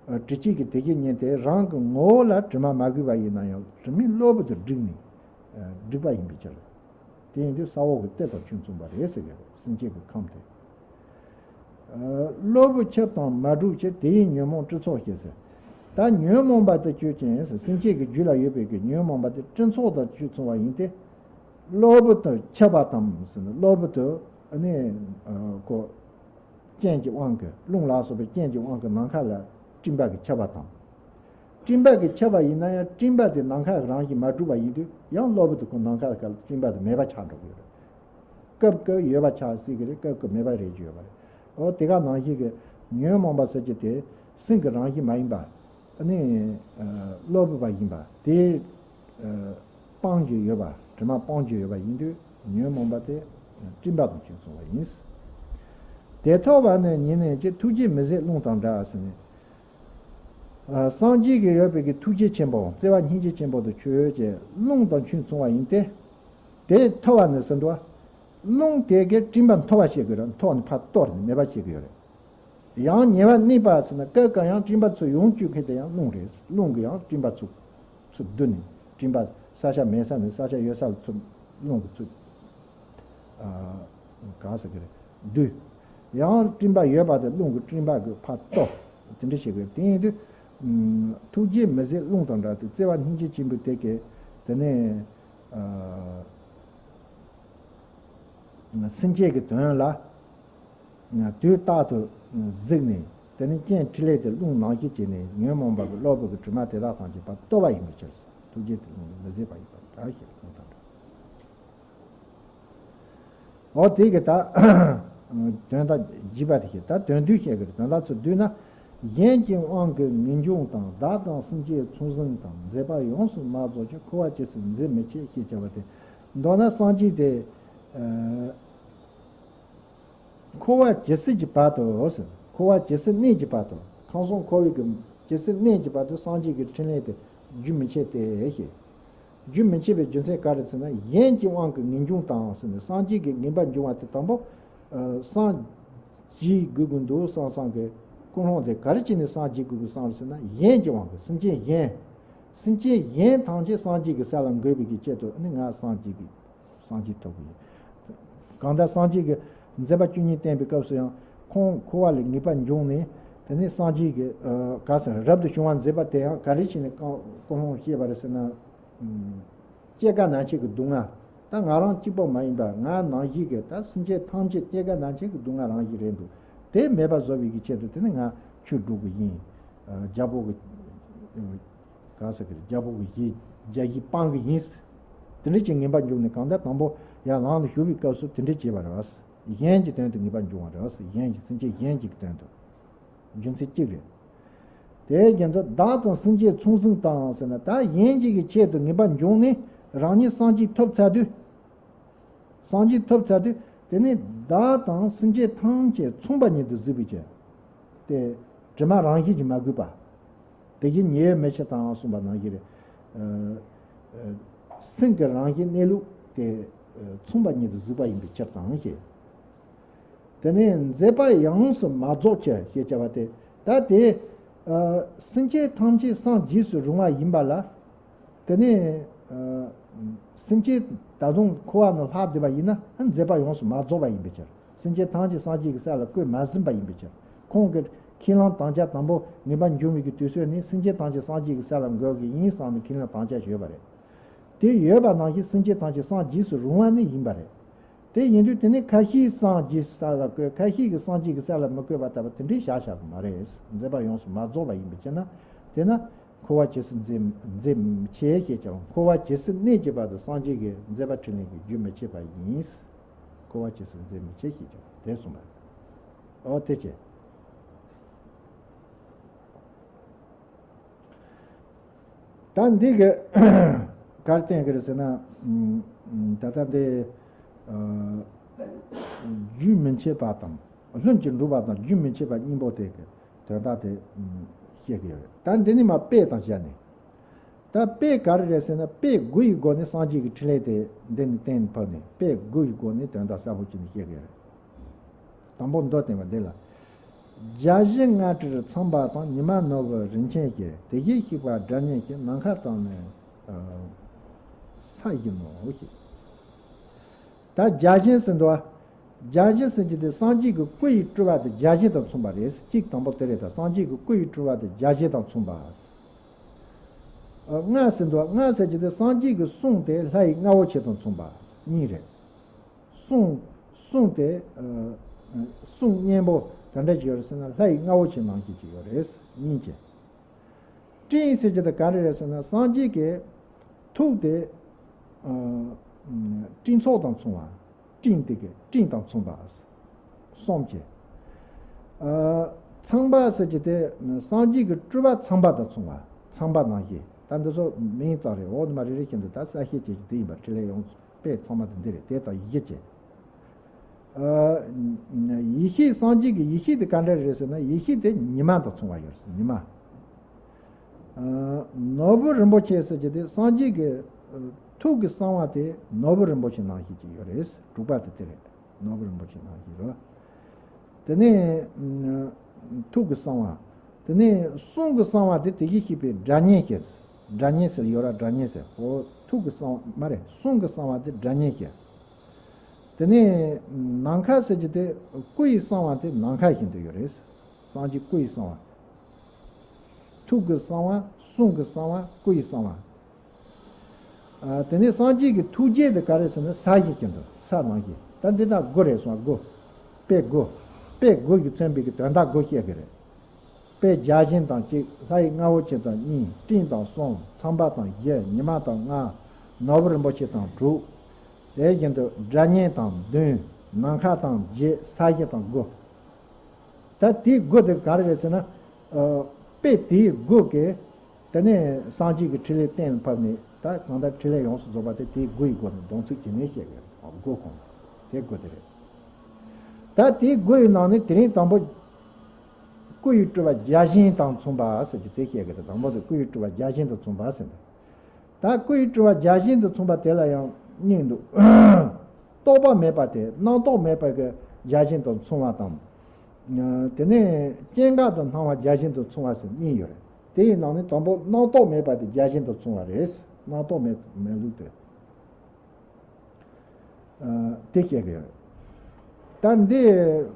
ཨ་དྲི་བཅས་ཀྱི་དེ་བཞིན་ཉིད་དེ་རང་གི་ངོ་བོ་ལ་དྲི་མ་མ་གོས་པ་ཡིན་ན་ཡང་དྲི་མས་གློ་བུར་དུ་བསྒྲིགས་ནས་ཨ་བསྒྲིགས་པ་ཡིན་པའི་ཕྱིར། དེ་ཡིན་དུས་ས་འོག་གི་གཏེར་དང་ཁྱོད་མཚུངས་པ་རེད་ཟེར་གི་རེད། སེམས་ཅན་གྱི་ཁམས་དེ། ཨ་གློ་བུར་ཁྱབ་དང་མ་གྲུབ་ཕྱིར། དེ་ཡི་ཉོན་མོངས་སྤྲིན་ཚོགས་ཞེས་ཟེར། ད་ཉོན་མོངས་པ་དེ་ཁྱོད་ཅན་ཟེར། སེམས་ཅན་གྱི་རྒྱུད་ལ་ཡོད་པའི་གི་ཉོན་མོངས་པ་དེ་སྤྲིན་ཚོགས་དང་ཁྱོད་མཚུངས་པ་ཡིན་ཏེ། གློ་བུར་དུ་ཁྱབ་པ་དང་ཟེར་ན། གློ་བུར་དུ་ཨ་ནི་ཨ་ཁོ་རྐྱེན་གྱི་དབང་གིས། རླུང་ལ་སོགས་པའི་རྐྱེན་གྱི་དབང་གིས་ནམ་མཁའ་ལ་སྤྲིན་པ་གིས་ཁྱབ་པ་དང་། སྤྲིན་པ་གིས་ཁྱབ་པ་ཡིན་ན་ཡང་སྤྲིན་པ་དེ་ནམ་མཁའ་རང་བཞིན་མ་གྲུབ་པ་ཡིན་དུས་ཡང་གློ་བུར་དུ་ཁོ་ནམ་མཁའ་ལ་སྤྲིན་པ་དེ་མེད་པ་ཆགས་འགྲོ་གི་ཡོད་རེད། སྐབས་སྐབས་ཡོད་པ་ཆགས་སྲིད་ཀྱི་རེད། སྐབས་སྐབས་མེད་པ་རེད་ཀྱི་ཡོད་པ་རེད། འོ་དེ་ག་ནང་བཞིན་གྱི་ཉོན་མོངས་པ་ཟེར་གྱི་དེ་སེམས་ཀྱི་རང་བཞིན་མ་ཡིན་པ། ཨ་ནི་ཨ་གློ་བུར་བ་ཡིན་པ་དེ་ཨ་སྤང་རྒྱུ་ཡོད་པ། དྲི་མ་སྤང་རྒྱུ་ཡོད་པ་ཡིན་དུས་ཉོན་མོངས་པ་དེ་སྤྲིན་པ་དང་ཁྱོད་མཚུངས་པ་ཡིན། དེ་ཐོབ་པ་ནི་ཉིད་ནི་ཅི། ཐུགས་རྗེས་མི་ཟད་རླུང་དང་འདྲ་ཟེར་ནས། ཨ་སངས་རྒྱས་ཀྱི་ཡོད་པའི་གི་ཐུགས་རྗེ་ཆེན་པོ། བརྩེ་བ་སྙིང་རྗེ་ཆེན་པོ་དེ་ཁྱོད་ཀྱི་རླུང་དང་ཁྱོད་མཚུངས་པ་ཡིན་ཏེ། དེ་ཐོབ་པ་ནི་ཟེར་འདུག་རླུང་དེ་གིས་སྤྲིན་པ་འཐོར་བ་བྱེད་ཀྱི་རེད། འཐོར་ནས་ཕར་གཏོར་ནས་མེད་པ་བྱེད་ཀྱི་ཡོད་རེད། ཡང་ཉེ་བར་གནས་པ་ཟེར་ན། སྐབས་འགའ་ཡང་སྤྲིན་པ་ཚུར་ཡོང་བཅུག་མཁན་དེ་ཡང་རླུང་རེད། རླུང་གིས་ཡང་སྤྲིན་པ་ཚུར་ཚུར་བསྡུ་ནས། སྤྲིན་པ་ས་ཆ་མེད་ས་ནས་ས་ཆ་ཡོད་ས་ལ་ཚུར་རླུང་གིས་ཚུར་ཨ་ག་ཟེར་གི་རེད། བསྡུ། ཡང་སྤྲིན་པ་ཡོད་པ་དེ་རླུང་གིས་སྤྲིན་པ་གིས་ཕར་གཏོར། དེ་འདྲ་བྱེད་དགོས། དེ་ཡིན་དུས་ཨ་ཐུགས་རྗེས་མི་ཟད་རླུང་དང་འདྲ་སྟེ། བརྩེ་བ་སྙིང་རྗེ་ཆེན་པོ་དེ་གིས་དེ་ནས་ཨ་སེམས་ཅན་གྱི་དོན་ལ་ དུས་རྟག་ཏུ་གཟིགས་ནས། དེ་ནི་རྐྱེན་འཕྲིན་ལས་དེ་རླུང་ནང་བཞིན་བྱས་ནས། ཉོན་མོངས་པ་གི་གློ་བུར་གྱི་དྲི་མ་དེ་དག་ཐམས་ཅད་ཕར་གཏོར་བ་ཡིན་པའི་ཕྱིར། ཐུགས་རྗེ་དེ་རླུང་གིས་མི་ཟད་པ་ཡིན་པར་གྲགས་ཞེས་གསུངས་དང་འདྲ། འོ་དེ་གི་ད་དོན་དག་རྒྱས་པ་དེ་བཤད། ད་དོན་བསྡུས་བཤད་གི་རེད། དོན་དག་ཚུར་བསྡུས་ན། གཞན་གྱི་དབང་གིས་ངེས་འབྱུང་དང་། བདག་དང་སེམས་ཅན་མཚུངས་ཟིན་དང་། མཛད་པ་ཡོངས་སུ་མ་རྫོགས་ཀྱང་། འཁོར་བ་ཇི་སྲིད་འཛད་མི་ཕྱེད་ཞེས་བྱ་བ་སྟེ། མདོར་ན་སངས་རྒྱས་དེ། ཨ། འཁོར་བ་ཇི་སྲིད་ཀྱི་བར་དུ་ཟེར། འཁོར་བ་ཇི་སྲིད་གནས་ཀྱི་བར་དུ། ཁམས་གསུམ་འཁོར་བའི་གི་ཇི་སྲིད་གནས་ཀྱི་བར་དུ་སངས་རྒྱས་ཀྱི་འཕྲིན་ལས་དེ་རྒྱུན་མི་ཆད་དེ་ཞེས། རྒྱུན་མི་ཆད་པའི་རྒྱུ་མཚན་ག་རེ་ཟེར་ན། གཞན་གྱི་དབང་གིས་ངེས་འབྱུང་དང་ཟེར་ནས། སངས་རྒྱས་ཀྱི་ངེས་པ་འབྱུང་བ་དེ་དང་པོ། ཨ། སངས་རྒྱས་དགོས་ཀྱི་འདུག་བསམ་བསམ་གི་ཀུན་སློང་དེ་ག་རེ་བྱས་ནས་སངས་རྒྱས་དགོས་ཀྱི་བསམ་རེད་ཟེར་ན། གཞན་གྱི་དབང་གིས། སེམས་ཅན་གཞན། སེམས་ཅན་གཞན་ཐམས་ཅད་སངས་རྒྱས་ཀྱི་ས་ལ་འགོད་པའི་གི་ཆེད་དུ་ནི་ང་སངས་རྒྱས་ཀྱི། སངས་རྒྱས་ཐོབ་ཀྱི་ཡིན། གང་ལྟར་སངས་རྒྱས་ཀྱི་མཛད་པ་བཅུ་གཉིས་བསྟན་པའི་སྐབས་སུ་ཡང་ཁོང་འཁོར་བ་ལས་ངེས་པ་འབྱུང་ནས། དེ་ནས་སངས་རྒྱས་ཀྱི། ཨ། ག་ཟེར། རབ་ཏུ་བྱུང་བར་མཛད་པ་དེ་ཡང་ག་རེ་བྱས་ནས་ཀུན་སློང་བཤད་པ་རེད་ཟེར་ན། ཨ། སྐྱེ་རྒ་ན་འཆི་གི་སྡུག་བསྔལ། ད་ང་རང་གཅིག་པོ་མ་ཡིན་པར་ང་ནང་བཞིན་གྱི་ད་སེམས་ཅན་ཐམས་ཅད་སྐྱེ་རྒ་ན་འཆི་གི་སྡུག་བསྔལ་རང་བཞིན་རེད་འདུག་དེ་མེད་པ་བཟོ་བའི་གི་ཆེད་དུ་དེ་ནི་ང་ཆོས་སྒྲུབ་ཀྱི་ཡིན། ཨ། རྒྱལ་པོ་གི། ཨ། ག་ཟེར་གི་རེད། རྒྱལ་པོ་གི་གཞི། རྒྱལ་གཞི་སྤང་གི་ཡིན། དེ་འདྲ་ཅིག་ངེས་པ་འབྱུང་ནས། གང་ལྟར་དང་པོ་ཡར་ལམ་ལ་ཞུགས་པའི་སྐབས་སུ་དེ་འདྲ་བྱས་པ་རེད་བ། གཞན་གྱི་དོན་དུ་ངེས་པ་འབྱུང་བ་རེད་བ། གཞན་གྱི། སེམས་ཅན་གཞན་གྱི་དོན་དུ། རྒྱུ་མཚན་གཅིག་རེད། དེའི་རྒྱུ་མཚན་བདག་དང་སེམས་ཅན་མཚུངས་ཟིན་དང་ཟེར་ན། ད་གཞན་གྱི་གི་ཆེད་དུ་ངེས་པ་འབྱུང་ནས་རང་ཉིད་སངས་རྒྱས་ཐོབ་ཚར་དུས། སངས་རྒྱས་ཐོབ་ཚར་དུས། དེ་ནས་བདག་དང་སེམས་ཅན་ཐམས་ཅད་མཚུངས་པ་ཉིད་དུ་གཟིགས་པའི་ཕྱིར། དེ་དྲི་མ་རང་བཞིན་གྱིས་མ་གོས་པ། དེ་བཞིན་ཉེ་བའི་མི་ཕྱེད་དང་གསུངས་པ་ནང་བཞིན་རེད། ཨ། ཨ། སེམས་ཀྱི་རང་བཞིན་གནས་ལུགས་དེ། ཨ། མཚུངས་པ་ཉིད་དུ་གཟིགས་པ་ཡིན་པའི་ཕྱིར་དང་ཞེས། དེ་ནས་མཛད་པ་ཡོངས་སུ་མ་རྫོགས་ཀྱི་ཞེས་བྱ་བ་སྟེ། ད་དེ། ཨ། སེམས་ཅན་ཐམས་ཅད་སངས་རྒྱས་སུ་རུང་བ་ཡིན་པ་ལ། དེ་ནས། ཨ། སེམས་ཅན་ད་དུང་འཁོར་བ་ནང་ལྷག་བསྡད་པ་ཡིན་ན། མཛད་པ་ཡོངས་སུ་མ་རྫོགས་པ་ཡིན་པའི་ཕྱིར། སེམས་ཅན་ཐམས་ཅད་སངས་རྒྱས་ཀྱི་ས་ལ་བཀོད་མ་ཟིན་པ་ཡིན་པའི་ཕྱིར། ཁོང་གི་ཁས་བླངས་དམ་བཅའ་དང་པོ་ངེས་པ་འབྱུང་བའི་གི་དུས་ཚོད་ནས། སེམས་ཅན་ཐམས་ཅད་སངས་རྒྱས་ཀྱི་ས་ལ་འགོད་ཀྱི་ཡིན་བསམ་ནས་ཁས་བླངས་དམ་བཅའ་ཡོད་པ་རེད། དེ་ཡོད་པ་ནང་བཞིན་སེམས་ཅན་ཐམས་ཅད་སངས་རྒྱས་སུ་རུང་བ་ནི་ཡིན་པ་རེད། དེ་ཡིན་དུས་དེ་ནི་ཁ་ཤས་སངས་རྒྱས་ས་ལ་བཀོད། ཁ་ཤས་ཀྱིས་སངས་རྒྱས་ཀྱི་ས་ལ་མི་བཀོད་པ་ལྟ་བུ་དེ་འདྲའི་བཞག་བཞག་གི་མ་རེད། མཛད་པ་ཡོངས་སུ་མ་རྫོགས་པ་ཡིན་པའི་ཕྱིར་ན། དེས་ན་འཁོར་བ་ཇི་སྲིད་འཛད་འཛད་མི་ཕྱེད་ཞེས་ཀྱང་། འཁོར་བ་ཇི་སྲིད་གནས་ཀྱི་བར་དུ་སངས་རྒྱས་ཀྱི་མཛད་པ་འཕྲིན་ལས་ཀྱི་རྒྱུན་མི་ཆད་པ་ཡིན། འཁོར་བ་ཇི་སྲིད་འཛད་མི་ཕྱེད་ཞེས་ཀྱང་དེ་གསུངས་པ་རེད། འོ་དེ་བྱས། ད་འདི་གི་ག་རེ་བསྟན་གི་རེད་ཟེར་ན། ཨ། ད་ལྟ་འདི། ཨ། རྒྱུན་མི་འཆད་པ་དང་། ལྷུན་གྱིས་གྲུབ་པ་དང་རྒྱུན་མི་འཆད་པ་གཉིས་པོ་དེ་གི་དོན་དག་དེ། ཨ། བཤད་གི་ཡོད་རེད། ད་འདི་ནི་མ་དཔེ་དང་སྦྱར་ནས། ད་དཔེ་ག་རེ་རེད་ཟེར་ན། དཔེ་དགུ་ཡི་སྒོ་ནས་སངས་རྒྱས་ཀྱི་འཕྲིན་ལས་དེ་འདི་ནི་གཏན་ཕབ་ནས། དཔེ་དགུ་ཡི་སྒོ་ནས་དོན་དག་གསལ་པོ་བྱས་ནས་བཤད་གི་ཡོད་རེད། དང་པོ་མདོར་བསྟན་པ་འདི་ལ། བརྒྱ་བྱིན་ལྔ་སྤྲུལ་ཚངས་པ་དང་། ཉི་མ་ནོར་བུ་རིན་ཆེན་ཞེས། དེ་བཞིན་གཤེགས་པ་སྒྲ་སྙན་ཞེས། ནམ་མཁའ་དང་ནི་ས་བཞིན་ནོ་ཞེས། ད་བརྒྱ་བྱིན་ཟེར་འདུག་བ། བརྒྱ་བྱིན་ཟེར་གྱི་དེ་སངས་རྒྱས་ཀྱི་སྐུ་ཡི་སྤྲུལ་པ་དེ་བརྒྱ་བྱིན་དང་མཚུངས་པ་རེད། གཅིག་དང་པོ་དེ་རེད། ད་སངས་རྒྱས་ཀྱི་སྐུ་ཡི་སྤྲུལ་པ་དེ་བརྒྱ་བྱིན་དང་མཚུངས་པ། ལྔ་ཟེར་འདུག་བ། ལྔ་ཟེར་གྱི་དེ་སངས་རྒྱས་ཀྱི་གསུང་དེ་ལྷ་ཡི་རྔ་བོ་ཆེ་དང་མཚུངས་པ། གཉིས་རེད། གསུང་། གསུང་དེ། ཨ། གསུང་སྙན་པོ་ག་འདྲ་ཅིག་ཡོད་རེད་ཟེར་ན། ལྷ་ཡི་རྔ་བོ་ཆེ་ནང་བཞིན་ཅིག་ཡོད་རེད། སྙིང་རྗེ། སྤྲིན་ཟེར་གྱི་དེ་ག་རེ་རེད་ཟེར་ན། སངས་རྒྱས་ཀྱི་ཐུགས་དེ། ཨ། སྤྲིན་ཚོགས་དང་མཚུངས་པ། སྤྲིན་དེ་གི་སྤྲིན་དང་མཚུངས་པ། གསུམ་བྱས། ཨ། ཚངས་པ་ཟེར་གྱི་དེ་སངས་རྒྱས་ཀྱི་སྤྲུལ་པ་ཚངས་པ་དང་མཚུངས་པ། ཚངས་པ་ནང་བཞིན། ད་འདི་ཚོ་མིང་ཙམ་རེད། འོག་ནས་མར་རེ་རེ་བཞིན་དུ་ད་གསལ་བཤད་བྱེད་རྒྱུ་དེ་ཡིན་པ། འཕྲིན་ལས་ཡོངས་དཔེ་ཚང་མ་དེ་འདི་རེད། དེ་དང་ཡེ་ཤེས་ཀྱི། ཨ། ཡེ་ཤེས། སངས་རྒྱས་ཀྱི་ཡེ་ཤེས་དེ་ག་འདྲ་རེད་ཟེར་ན། ཡེ་ཤེས་དེ་ཉི་མ་དང་མཚུངས་པ་ཡོད་རེད། ཉི་མ། ཨ། ནོར་བུ་རིན་པོ་ཆེ་ཟེར་གྱི་དེ་སངས་རྒྱས་ཀྱི། ཨ། ཐུགས་ཀྱི་གསང་བ་དེ་ནོར་བུ་རིན་པོ་ཆེ་ནང་བཞིན་ཅིག་ཡོད་རེད། དྲུག་པ་དེ་དེ་རེད། ནོར་བུ་རིན་པོ་ཆེ་ནང་བཞིན་རེད། དེ་ནས། ཨ། ཐུགས་ཀྱི་གསང་བ། དེ་ནས་གསུང་གི་གསང་བ་དེ་དེ་བཞིན་གཤེགས་པའི་སྒྲ་སྙན་ཞེས། སྒྲ་སྙན་ཟེར་ཡོད་ར། སྒྲ་སྙན་ཟེར། འོ། ཐུགས་ཀྱི་གསང་བ་མ་རེད། གསུང་གི་གསང་བ་དེ་སྒྲ་སྙན་ཞེས། དེ་ནས་ནམ་མཁའ་ཟེར་གྱི་དེ་སྐུ་ཡི་གསང་བ་དེ་ནམ་མཁའ་བཞིན་དུ་ཡོད་རེད། སངས་རྒྱས་སྐུ་ཡི་གསང་བ། ཐུགས་ཀྱི་གསང་བ། གསུང་གི་གསང་བ། སྐུ་ཡི་གསང་བ། ཨ། དེ་ནས་སངས་རྒྱས་ཀྱི་ཐུགས་རྗེ་དེ་ག་རེ་ཟེར་ན། ས་བཞིན་བཞིན་དུ། ས་ནང་བཞིན། ད་འདི་དག་དགུ་རེད་སོང་། དགུ། དཔེ་དགུ། དཔེ་དགུ་ཡིས་མཚོན་པའི་གི་དོན་དག་དགུ་བཤད་གི་རེད། དཔེ་བརྒྱ་བྱིན་དང་གཅིག། ལྷའི་རྔ་བོ་ཆེ་དང་གཉིས། སྤྲིན་དང་གསུམ། ཚངས་པ་དང་བཞི། ཉི་མ་དང་ལྔ། ནོར་བུ་རིན་པོ་ཆེ་དང་དྲུག། དེ་བཞིན་དུ་སྒྲ་སྙན་དང་བདུན། ནམ་མཁའ་དང་བརྒྱད། ས་གཞི་དང་དགུ། ད་དེའི་དགུ་དེ་ག་རེ་རེད་ཟེར་ན། ཨ། དཔེ་དེའི་དགུ་གིས་དེ་ནས་སངས་རྒྱས་ཀྱི་ཕྲིན་ལས་གཏན་ལ་ཕབ་ནས། ད་གང་ལྟར་ཕྲིན་ལས་ཡོངས་སུ་རྫོགས་པ་དེ་དེའི་དགུ་ཡི་སྒོ་ནས་སྡོམ་ཚིག་བྱས་ནས་བཤད་པའི་དགུ་ཁོངས་དེ་དགུ་དེ་རེད། ད་དེའི་དགུ་ཡི་ནང་ནས་དེ་རིང་དང་པོ་སྐུ་ཡི་སྤྲུལ་པ་བརྒྱ་བྱིན་དང་མཚུངས་པ་ཟེར་གྱི་དེ་བཤད་ཀྱི་རེད། དང་པོ་དེ་སྐུ་ཡི་སྤྲུལ་པ་བརྒྱ་བྱིན་དང་མཚུངས་པ་ཟེར་ནས། ད་སྐུ་ཡི་སྤྲུལ་པ་བརྒྱ་བྱིན་དང་མཚུངས་པ་དེ་ལ་ཡང་གཉིས་འདུག། རྟོག་པ་མེད་པ་དེ། རྣམ་རྟོག་མེད་པ་གི་བརྒྱ་བྱིན་དང་མཚུངས་པ་དང་། དེ་ནས་སྐྱེ་འགག་ཏུ་སྣང་བ་བརྒྱ་བྱིན་དང་མཚུངས་པ་ཟེར་གཉིས་ཡོད་རེད། དེའི་ནང་ནས་དང་པོ་རྣམ་རྟོག་མེད་པ་དེ་བརྒྱ་བྱིན་དང་མཚུངས་པ་རེད། རྣམ་རྟོག་མེད་མེད་ལུགས་དེ། ཨ། དེ་བཤད་ཀྱི་ཡོད་རེད། ད་འདི་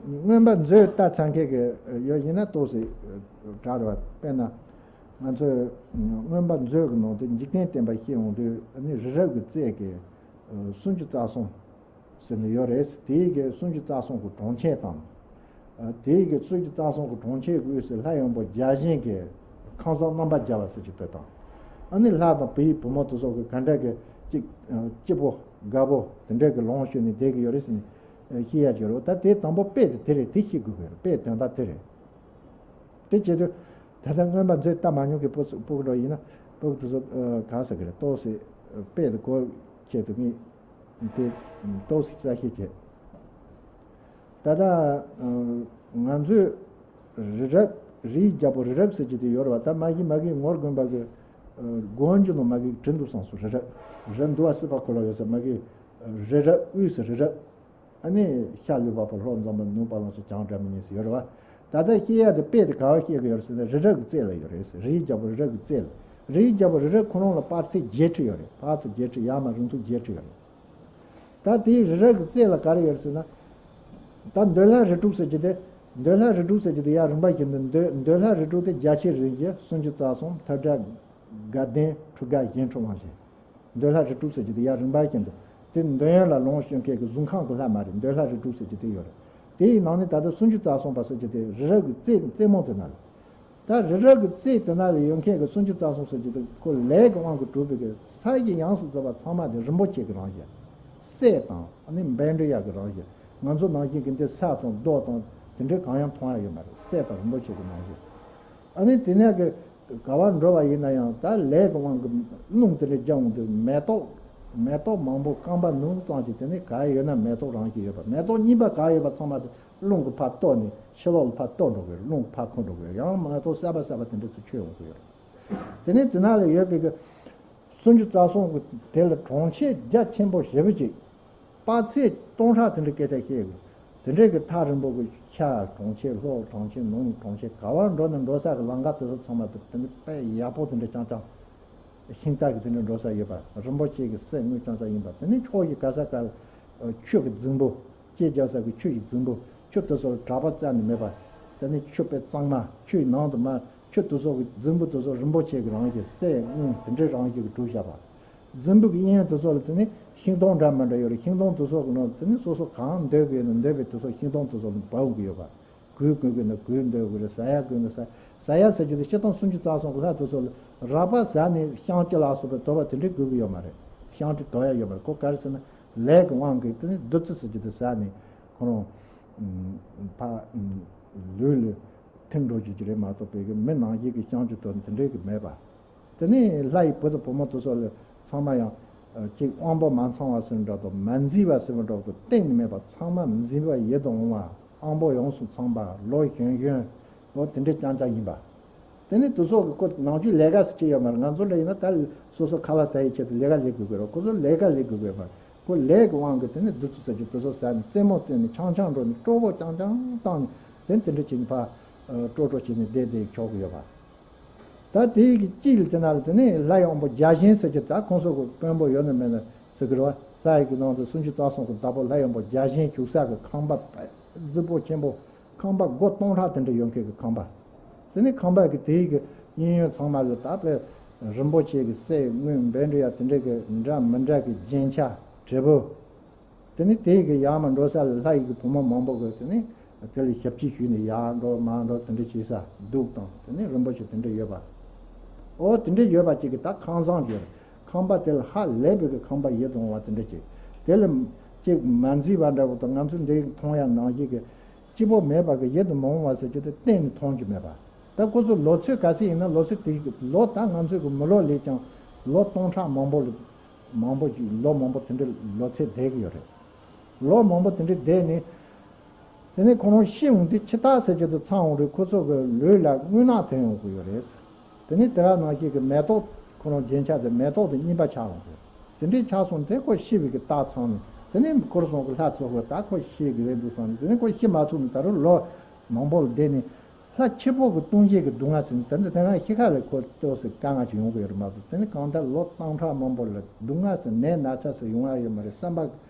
མངོན་པ་མཛོད་ལྟ་ཚར་མཁན་གྱི་ཡོད་ཡིན་ན་ཏོག་ཙམ་དྲག་རེད་བ། དཔེར་ན་ང་ཚོས་མངོན་པ་མཛོད་ཀྱི་ནང་དུ་འཇིག་རྟེན་བསྟན་པ་བཤད་ཡོང་དུས། ཨ་ནི་རི་རབ་ཀྱི་རྩེ་གི་སུམ་ཅུ་རྩ་གསུམ་ཟེར་ནས་ཡོད་རེད། དེའི་གི་སུམ་ཅུ་རྩ་གསུམ་གྱི་གྲོང་ཁྱེར་དང་། ཨ། དེའི་གི་སུམ་ཅུ་རྩ་གསུམ་གྱི་གྲོང་ཁྱེར་གྱི་དབུས་སུ་ལྷ་ཡང་པོ་བརྒྱ་བྱིན་གྱི་ཁང་བཟང་རྣམ་པ་བརྒྱ་པ་ཟེར་གྱི་དེ་དང་། ཨ་ནི་ལྷ་དང་བུ་ཡི་བུ་མོ་དེ་ཚོ་གི་ག་འདྲ་གི་ཅིག་སྐྱིད་པོ་དགའ་པོ་དེ་འདྲ་གི་ལོངས་སྤྱོད་ནས་བསྡད་ཀྱི་ཡོད་རེད་ཟེར་ནས་བཤད་ཡ་ཅིག་ཡོད་རེད། ད་དེ་དང་པོ་དཔེ་དེ་དེ་རེད། དེ་ཤེས་དགོས་ཀྱི་རེད། དཔེ་དོན་དག་དེ་རེད། དེ་བྱེད་དུས་ད་ལྟ་མངོན་པ་མཛོད་ལྟ་མ་མྱོང་གི་ཕྲུ་གུ་ཕྲུ་གུ་འདྲ་ཡིན་ན། ཕྲུ་གུ་དེ་ཚོ་ག་ཟེར་གི་རེད། ཏོག་ཙམ་དཔེ་དེ་གོ་ཆེད་དུ་ངས་དེ་ཏོག་ཙམ་གསལ་བཤད་བྱེད། ད་ལྟ་ང་ཚོས་རི་རབ། རིའི་རྒྱལ་པོ་རི་རབ་ཟེར་གྱི་དེ་ཡོད་རེད་བ། ད་མ་གི་མ་གི་ངོར་དགོན་པ་གི་དགོན་གྱི་ནང་མ་གི་བྲིས་འདུག་བསམ་སོང་། རི་རབ། རི་འདུག་བ། སྲིད་པ་འཁོར་ལོ་ཡོད་ས་མ་གི་རི་རབ། དབུས་སུ་རི་རབ། ཨ་ནི་ཤར་ལུས་འཕགས་པོ། ལྷོ་འཛམ་བུ་གླིང་། ནུབ་བ་ལང་སྤྱོད། བྱང་སྒྲ་མི་སྙན་ཟེར་ཡོད་རེད་བ། ད་ལྟ་བཤད་ཡ་དེ་དཔེ་དེ་ག་བ་བཤད་གི་ཡོད་རེད་ཟེར་ན། རི་རབ་ཀྱི་རྩེ་ལ་ཡོད་རེད་ཟེར། རིའི་རྒྱལ་པོ་རི་རབ་ཀྱི་རྩེ་ལ། རིའི་རྒྱལ་པོ་རི་རབ་ཁོ་རང་ལ་དཔག་ཚད་བརྒྱད་ཁྲི་ཡོད་རེད། དཔག་ཚད་བརྒྱད་ཁྲི། ཡར་མར་རིང་ཐུང་བརྒྱད་ཁྲི་ཡོད་རེད། ད་དེའི་རི་རབ་ཀྱི་རྩེ་ལ་ག་རེ་ཡོད་ཟེར་ན། ད་འདོད་ལྷ་རི་དྲུག་ཟེར་གྱི་དེ། འདོད་ལྷ་རི་དྲུག་ཟེར་གྱི་དེ་ཡར་རིམ་པ་བཞིན་དུ། འདོད་འདོད་ལྷ་རི་དྲུག་དེ་རྒྱ་ཆེར་རིམ་བཞིན། སུམ་ཅུ་རྩ་གསུམ། མཐའ་བྲལ་དགའ་ལྡན། འཁྲུལ་དགའ། གཞན་འཁྲུལ། དབང་ཆེན། འདོད་ལྷ་རི་དྲུག་ཟེར་གྱི་དེ་ཡར་རིམ་པ་བཞིན་དུ། དེ་འདོད་ཡོན་ལ་ལོངས་སྤྱོད་མཁན་གྱི་གཟུགས་ཁམས་ཀྱི་ལྷ་མ་རེད། འདོད་ལྷ་རི་དྲུག་ཟེར་གྱི་དེ་ཡོད་རེད། དེའི་ནང་ནས་ད་ལྟ་སུམ་ཅུ་རྩ་གསུམ་པ་ཟེར་གྱི་དེ་རི་རབ་ཀྱི་རྩེ་རྩེ་མོ་དེ་ན་རེད། ད་རི་རབ་ཀྱི་རྩེ་དེ་ན་ལ་ཡོད་མཁན་གྱི་སུམ་ཅུ་རྩ་གསུམ་ཟེར་གྱི་དེ་ཁོ་ལས་ཀྱི་དབང་གིས་གྲུབ་པའི་གི་ས་གཞི་ཡོངས་སུ་རྫོགས་པ་ཚང་མ་དེ་རིན་པོ་ཆེ་གི་རང་བཞིན། གསེར་དང་ཨ་ནི་བཻ་ཌཱུརྱ་གི་རང་བཞིན། ང་ཚོ་ནང་བཞིན་གྱི་འདི་ས་དང་རྡོ་དང་དེ་འདྲའི་གང་ཡང་མཐོང་ཡ་ཡོད་མ་རེད། གསེར་དང་རིན་པོ་ཆེ་གི་རང་བཞིན། ཨ་ནི་དེ་ནས་གི་ག་བར་འགྲོ་བ་ཡིན་ན་ཡང་ད་ལས་ཀྱི་དབང་གིས་རླུང་དེ་འདྲ་རྒྱབ་འོང་དུས་མེ་ཏོག་མེ་ཏོག་མང་པོ་རྐང་པ་ནུབ་ཙམ་གྱིས་དེ་ནས་ག་ཡོད་ན་མེ་ཏོག་རང་བཞིན་ཡོད་པ། མེ་ཏོག་རྙིང་པ་ག་ཡོད་པ་ཚང་མ་དེ་རླུང་གིས་ཕར་གཏོར་ནས་ཕྱི་ལོགས་ལ་ཕར་གཏོར་འགྲོ་གི་ཡོད། རླུང་གིས་ཕར་འཁོར་འགྲོ་གི་ཡོད། ཡང་མེ་ཏོག་གསར་པ་གསར་པ་དེ་འདྲ་ཚོ་ཆོད་འོང་གི་ཡོད། དེ་ནས་དེ་ན་ལ་ཡོད་པའི་གི་སུམ་ཅུ་རྩ་གསུམ་གི་དེ་ལ་གྲོང་ཁྱེར་རྒྱ་ཆེན་པོ་ཞེ་པོ་ཅིག། དཔག་ཚད་སྟོང་ཕྲག་དེ་འདྲ་སྐད་ཆ་བཤད་གི། དེ་འདྲའི་གི་ཐག་རིང་པོ་གི་ཤར་གྲོང་ཁྱེར། ལྷོ་གྲོང་ཁྱེར། ནུབ་གྲོང་ཁྱེར། ག་བར་འགྲོ་ན་འགྲོ་ས་གི་ལམ་ཁ་དེ་ཚོ་ཚང་མ་དེ་དེ་འདྲ་དཔེ་ཡག་པོ་དེ་འདྲ་རྐྱང་རྐྱང་། ཤིང་རྟ་གི་དེ་འདྲ་འགྲོ་ས་ཡོད་པ། རིན་པོ་ཆེ་གི་གསེར་དངུལ་རྐྱང་རྐྱང་ཡིན་པ། དེ་ནས་ཕྱོགས་བཞི་ག་ས་ག་ལ་ཆུ་གི་རྫིང་བུ། སྐྱེ་རྒྱག་ས་གི་ཆུ་ཡི་རྫིང་བུ། ཆུ་དེ་ཚོ་ལ་གྲགས་པ་རྩ་ནས་མེད་པ། དེ་ནས་ཆུ་དཔེ་གཙང་མ། ཆུ་ཡི་ནང་དུ་མར་ཆུ་དེ་ཚོ་གི་རྫིང་བུ་དེ་ཚོ་རིན་པོ་ཆེ་གི་རང་བཞིན། གསེར་དངུལ་དེ་འདྲའི་རང་བཞིན་གྱིས་གྲུབ་བཞག་པ། རྫིང་བུ་གི་གཡས་གཡོན་དེ་ཚོ་ལ་དེ་ནས་ཤིང་སྡོང་འདྲ་མི་འདྲ་ཡོད་རེད། ཤིང་སྡོང་དེ་ཚོ་གི་ནང་དེ་ནས་སོ་སོ་གང་འདོད་གི་ཡོད་ན་འདོད་པའི་དེ་ཚོ་ཤིང་སྡོང་དེ་ཚོ་ལ་འབབ་གི་ཡོད་པ། གོས་གོན་གི་ན་གོས་འདོད་གི་རེད། ཟ་ཡ་གོན་གི་ཟ། ཟ་ཡ་ཟེར་རྒྱུ་དེ་སྤྱིར་བཏང་སུམ་ཅུ་རྩ་གསུམ་གི་ལྷ་དེ་ཚོ་ལ་རགས་པ་ཟ་ནས་བཤང་གཅི་ལ་སོགས་པའི་དོར་བ་དེ་འདྲའི་དགོས་གི་ཡོད་མ་རེད། བཤང་གཅི་དོར་ཡ་ཡོད་མ་རེད། ཁོ་ག་རེ་ཟེར་ན་ལས་ཀྱི་དབང་གིས་དེ་ནས་བདུད་རྩི་ཟེར་རྒྱུ་དེ་ཟ་ནས་ཁོ་རང་ཕ་ལུས་ལ་ཐིམ་འགྲོ་རྒྱུ་ཅིག་རེད་མ་གཏོགས་པའི་གི་མི་ནང་བཞིན་གྱི་བཤང་གཅི་དོར་དེ་འདྲའི་གི་མེད་པ། དེ་ནས་ལྷ་ཡི་བུ་དང་བུ་མོ་དེ་ཚོ་ལ་ཚང་མ་ཡང་ཅིག་དབང་པོ་མ་ཚང་བ་ཟེར་འདྲ་དང་མ་འཛིན་པ་ཟེར་འདྲ་དང་གཏན་ནས་མེད་པ། ཚང་མ་འཛིན་པ་ཡིད་དུ་འོང་བ། དབང་པོ་ཡོངས་སུ་ཚང་བ། ལོ་གཞོན་གཞོན། འོ་དེ་འདྲའི་རྐྱང་རྐྱང་ཡིན་པ། དེ་ནས་དེ་ཚོ་གི་ཁོ་ནང་ཆོས་ལས་ཀ་ཟེར་གྱི་ཡོད་མ་རེད། ང་ཚོ་འདྲ་ཡིན་ན་ད་སོ་སོ་ཁ་ལག་ཟ་ཡི་ཆེད་དུ་ལས་ཀ་ལས་དགོས་ཀྱི་རེད། ཁོ་ཚོ་ལས་ཀ་ལས་དགོས་ཀྱི་ཡོད་མ་རེད། ཁོ་ལས་ཀྱི་དབང་གིས་དེ་ནས་བདུད་རྩི་ཟེར་གྱི་དེ་ཚོ་ཟ་ནས་རྩེད་མོ་རྩེ་ནས་འཆང་འཆང་འགྲོ་ནས་སྤྲོ་པོ་རྐྱང་རྐྱང་བཏང་ནས་དེ་ནས་དེ་འདྲ་བྱས་ནས་ཕར་སྤྲོ་སྤྲོ་བྱས་ནས་བསྡད་བསྡད་ཆོག་གི་ཡོད་པ། ད་དེའི་གི་དཀྱིལ་དེ་ན་ལ་དེ་ནས་ལྷ་ཡི་དབང་པོ་བརྒྱ་བྱིན་ཟེར་གྱི། ད་ཁོང་ཚོ་གི་དཔོན་པོ་ཡོད་ན་མེད་ན་ཟེར་གི་རེད་བ། ལྷ་ཡི་གི་ནང་དུ་སུམ་ཅུ་རྩ་གསུམ་གི་བདག་པོ་ལྷ་ཡི་དབང་པོ་བརྒྱ་བྱིན་བཞུགས་ས་གི་ཁང་པ་རྫིག་པོ་ཆེན་པོ། ཁང་པ་སྒོ་སྟོང་ཕྲག་དེ་འདྲ་ཡོད་མཁན་གྱི་ཁང་པ། དེ་ནས་ཁང་པ་གི་དེའི་གི་གཡས་གཡོན་ཚང་མ་ལ་ད་དཔེ་རིན་པོ་ཆེ་གི་གསེར་དངུལ་བཻ་ཌཱུརྱ་དེ་འདྲ་གི་འདྲ་མི་འདྲ་གི་རྒྱན་ཆ་བྲེ་པོ། དེ་ནས་དེའི་གི་ཡར་མར་འགྲོ་ས་ལ་ལྷ་ཡི་གི་བུ་མོ་མང་པོ་གི་དེ་ནས་ དེ་ལ་ཞབས་ཕྱི་ཞུས་ནས་ཡར་འགྲོ་མར་འགྲོ་དེ་འདྲ་བྱེད་ས་གདུགས་དང་དེ་ནས་རིན་པོ་ཆེ་དེ་འདྲ་ཡོད་པ། ཨོ་དེ་འདྲ་ཡོད་པ་ཅིག་གི་ད་ཁང་བཟང་ཡོད། ཁང་པ་དེ་ལ་ཧ་ལས་པའི་གི་ཁང་པ་ཡིད་དུ་འོང་བ་དེ་འདྲ་ཅིག་དེ་ལ་ཅིག་མ་མཛེས་པ་འདྲ་བོ་དང་ང་ཚོ་འདི་མཐོང་ཡ་ནང་བཞིན་གི་སྐྱིད་པོ་མེད་པ་གི་ཡིད་དུ་མི་འོང་བ་ཟེར་རྒྱུ་དེ་གཏན་ནས་མཐོང་རྒྱུ་མེད་པ། ད་ཁོ་ཚོ་ལོ་ཚོད་ག་ཚོད་ཡིན་ན་ལོ་ཚོད་དེ་ལོ་ད་ང་ཚོའི་གི་མི་ལོ་ལས་ཀྱང་ལོ་སྟོང་ཕྲག་མང་པོ་ལ་མང་པོ་ཅིག་ལོ་མང་པོ་དེ་འདྲ་ལོ་ཚད་བསྡད་གི་ཡོད་རེད། ལོ་མང་པོ་དེ་འདྲ་བསྡད་ནས། དེ་ནས་ཁོ་རང་ཤི་འོང་དུས་འཆི་རྟགས་ཟེར་རྒྱུ་དེ་ཚང་འོང་རེད། ཁོ་ཚོ་གི་ལུས་ལ་རྔུལ་ནག་ཐོན་ཡོང་གི་ཡོད་རེད། དེ་ནས་དེ་ག་ནང་བཞིན་གི་མེ་ཏོག་ཁོ་རང་རྒྱན་ཆ་དེ་མེ་ཏོག་དེ་རྙིང་པ་ཆགས་འོང་གི། དེ་འདྲའི་ཆགས་སོང་དེ་ཁོ་ཤི་བའི་གི་རྟགས་ཚང་ནས་དེ་ནས་ཁོ་རང་གི་ལྷ་ཚོ་གི་ད་ཁོ་ཤི་གི་རེད་འདུག་བསམ་ནས་དེ་ནས་ཁོ་ཤི་མ་ཐུབ་ནས་ད་རུང་ལོ་མང་པོ་ལ་བསྡད་ནས་ལྷ་ཁྱི་ཕོ་གི་ལྟུང་བྱེད་ཀྱི་སྡུག་བསྔལ་ཟེར་ནས་དེ་འདྲ་དེ་ན་ཤི་ཁ་ལ་ཁོ་ལྟོགས་སེ་དཀའ་ངལ་ཅིག་ཡོང་གི་ཡོད་རེད་མ་གཏོགས་དེ་ནས་གང་ལྟར་ལོ་སྟོང་ཕྲག་མང་པོ་ལ་སྡུག་བསྔལ་ཟེར་ནད་ན་ཚ་ཟེར་ཡོང་ཡ་ཡོད་མ་རེད། བསམ་པ་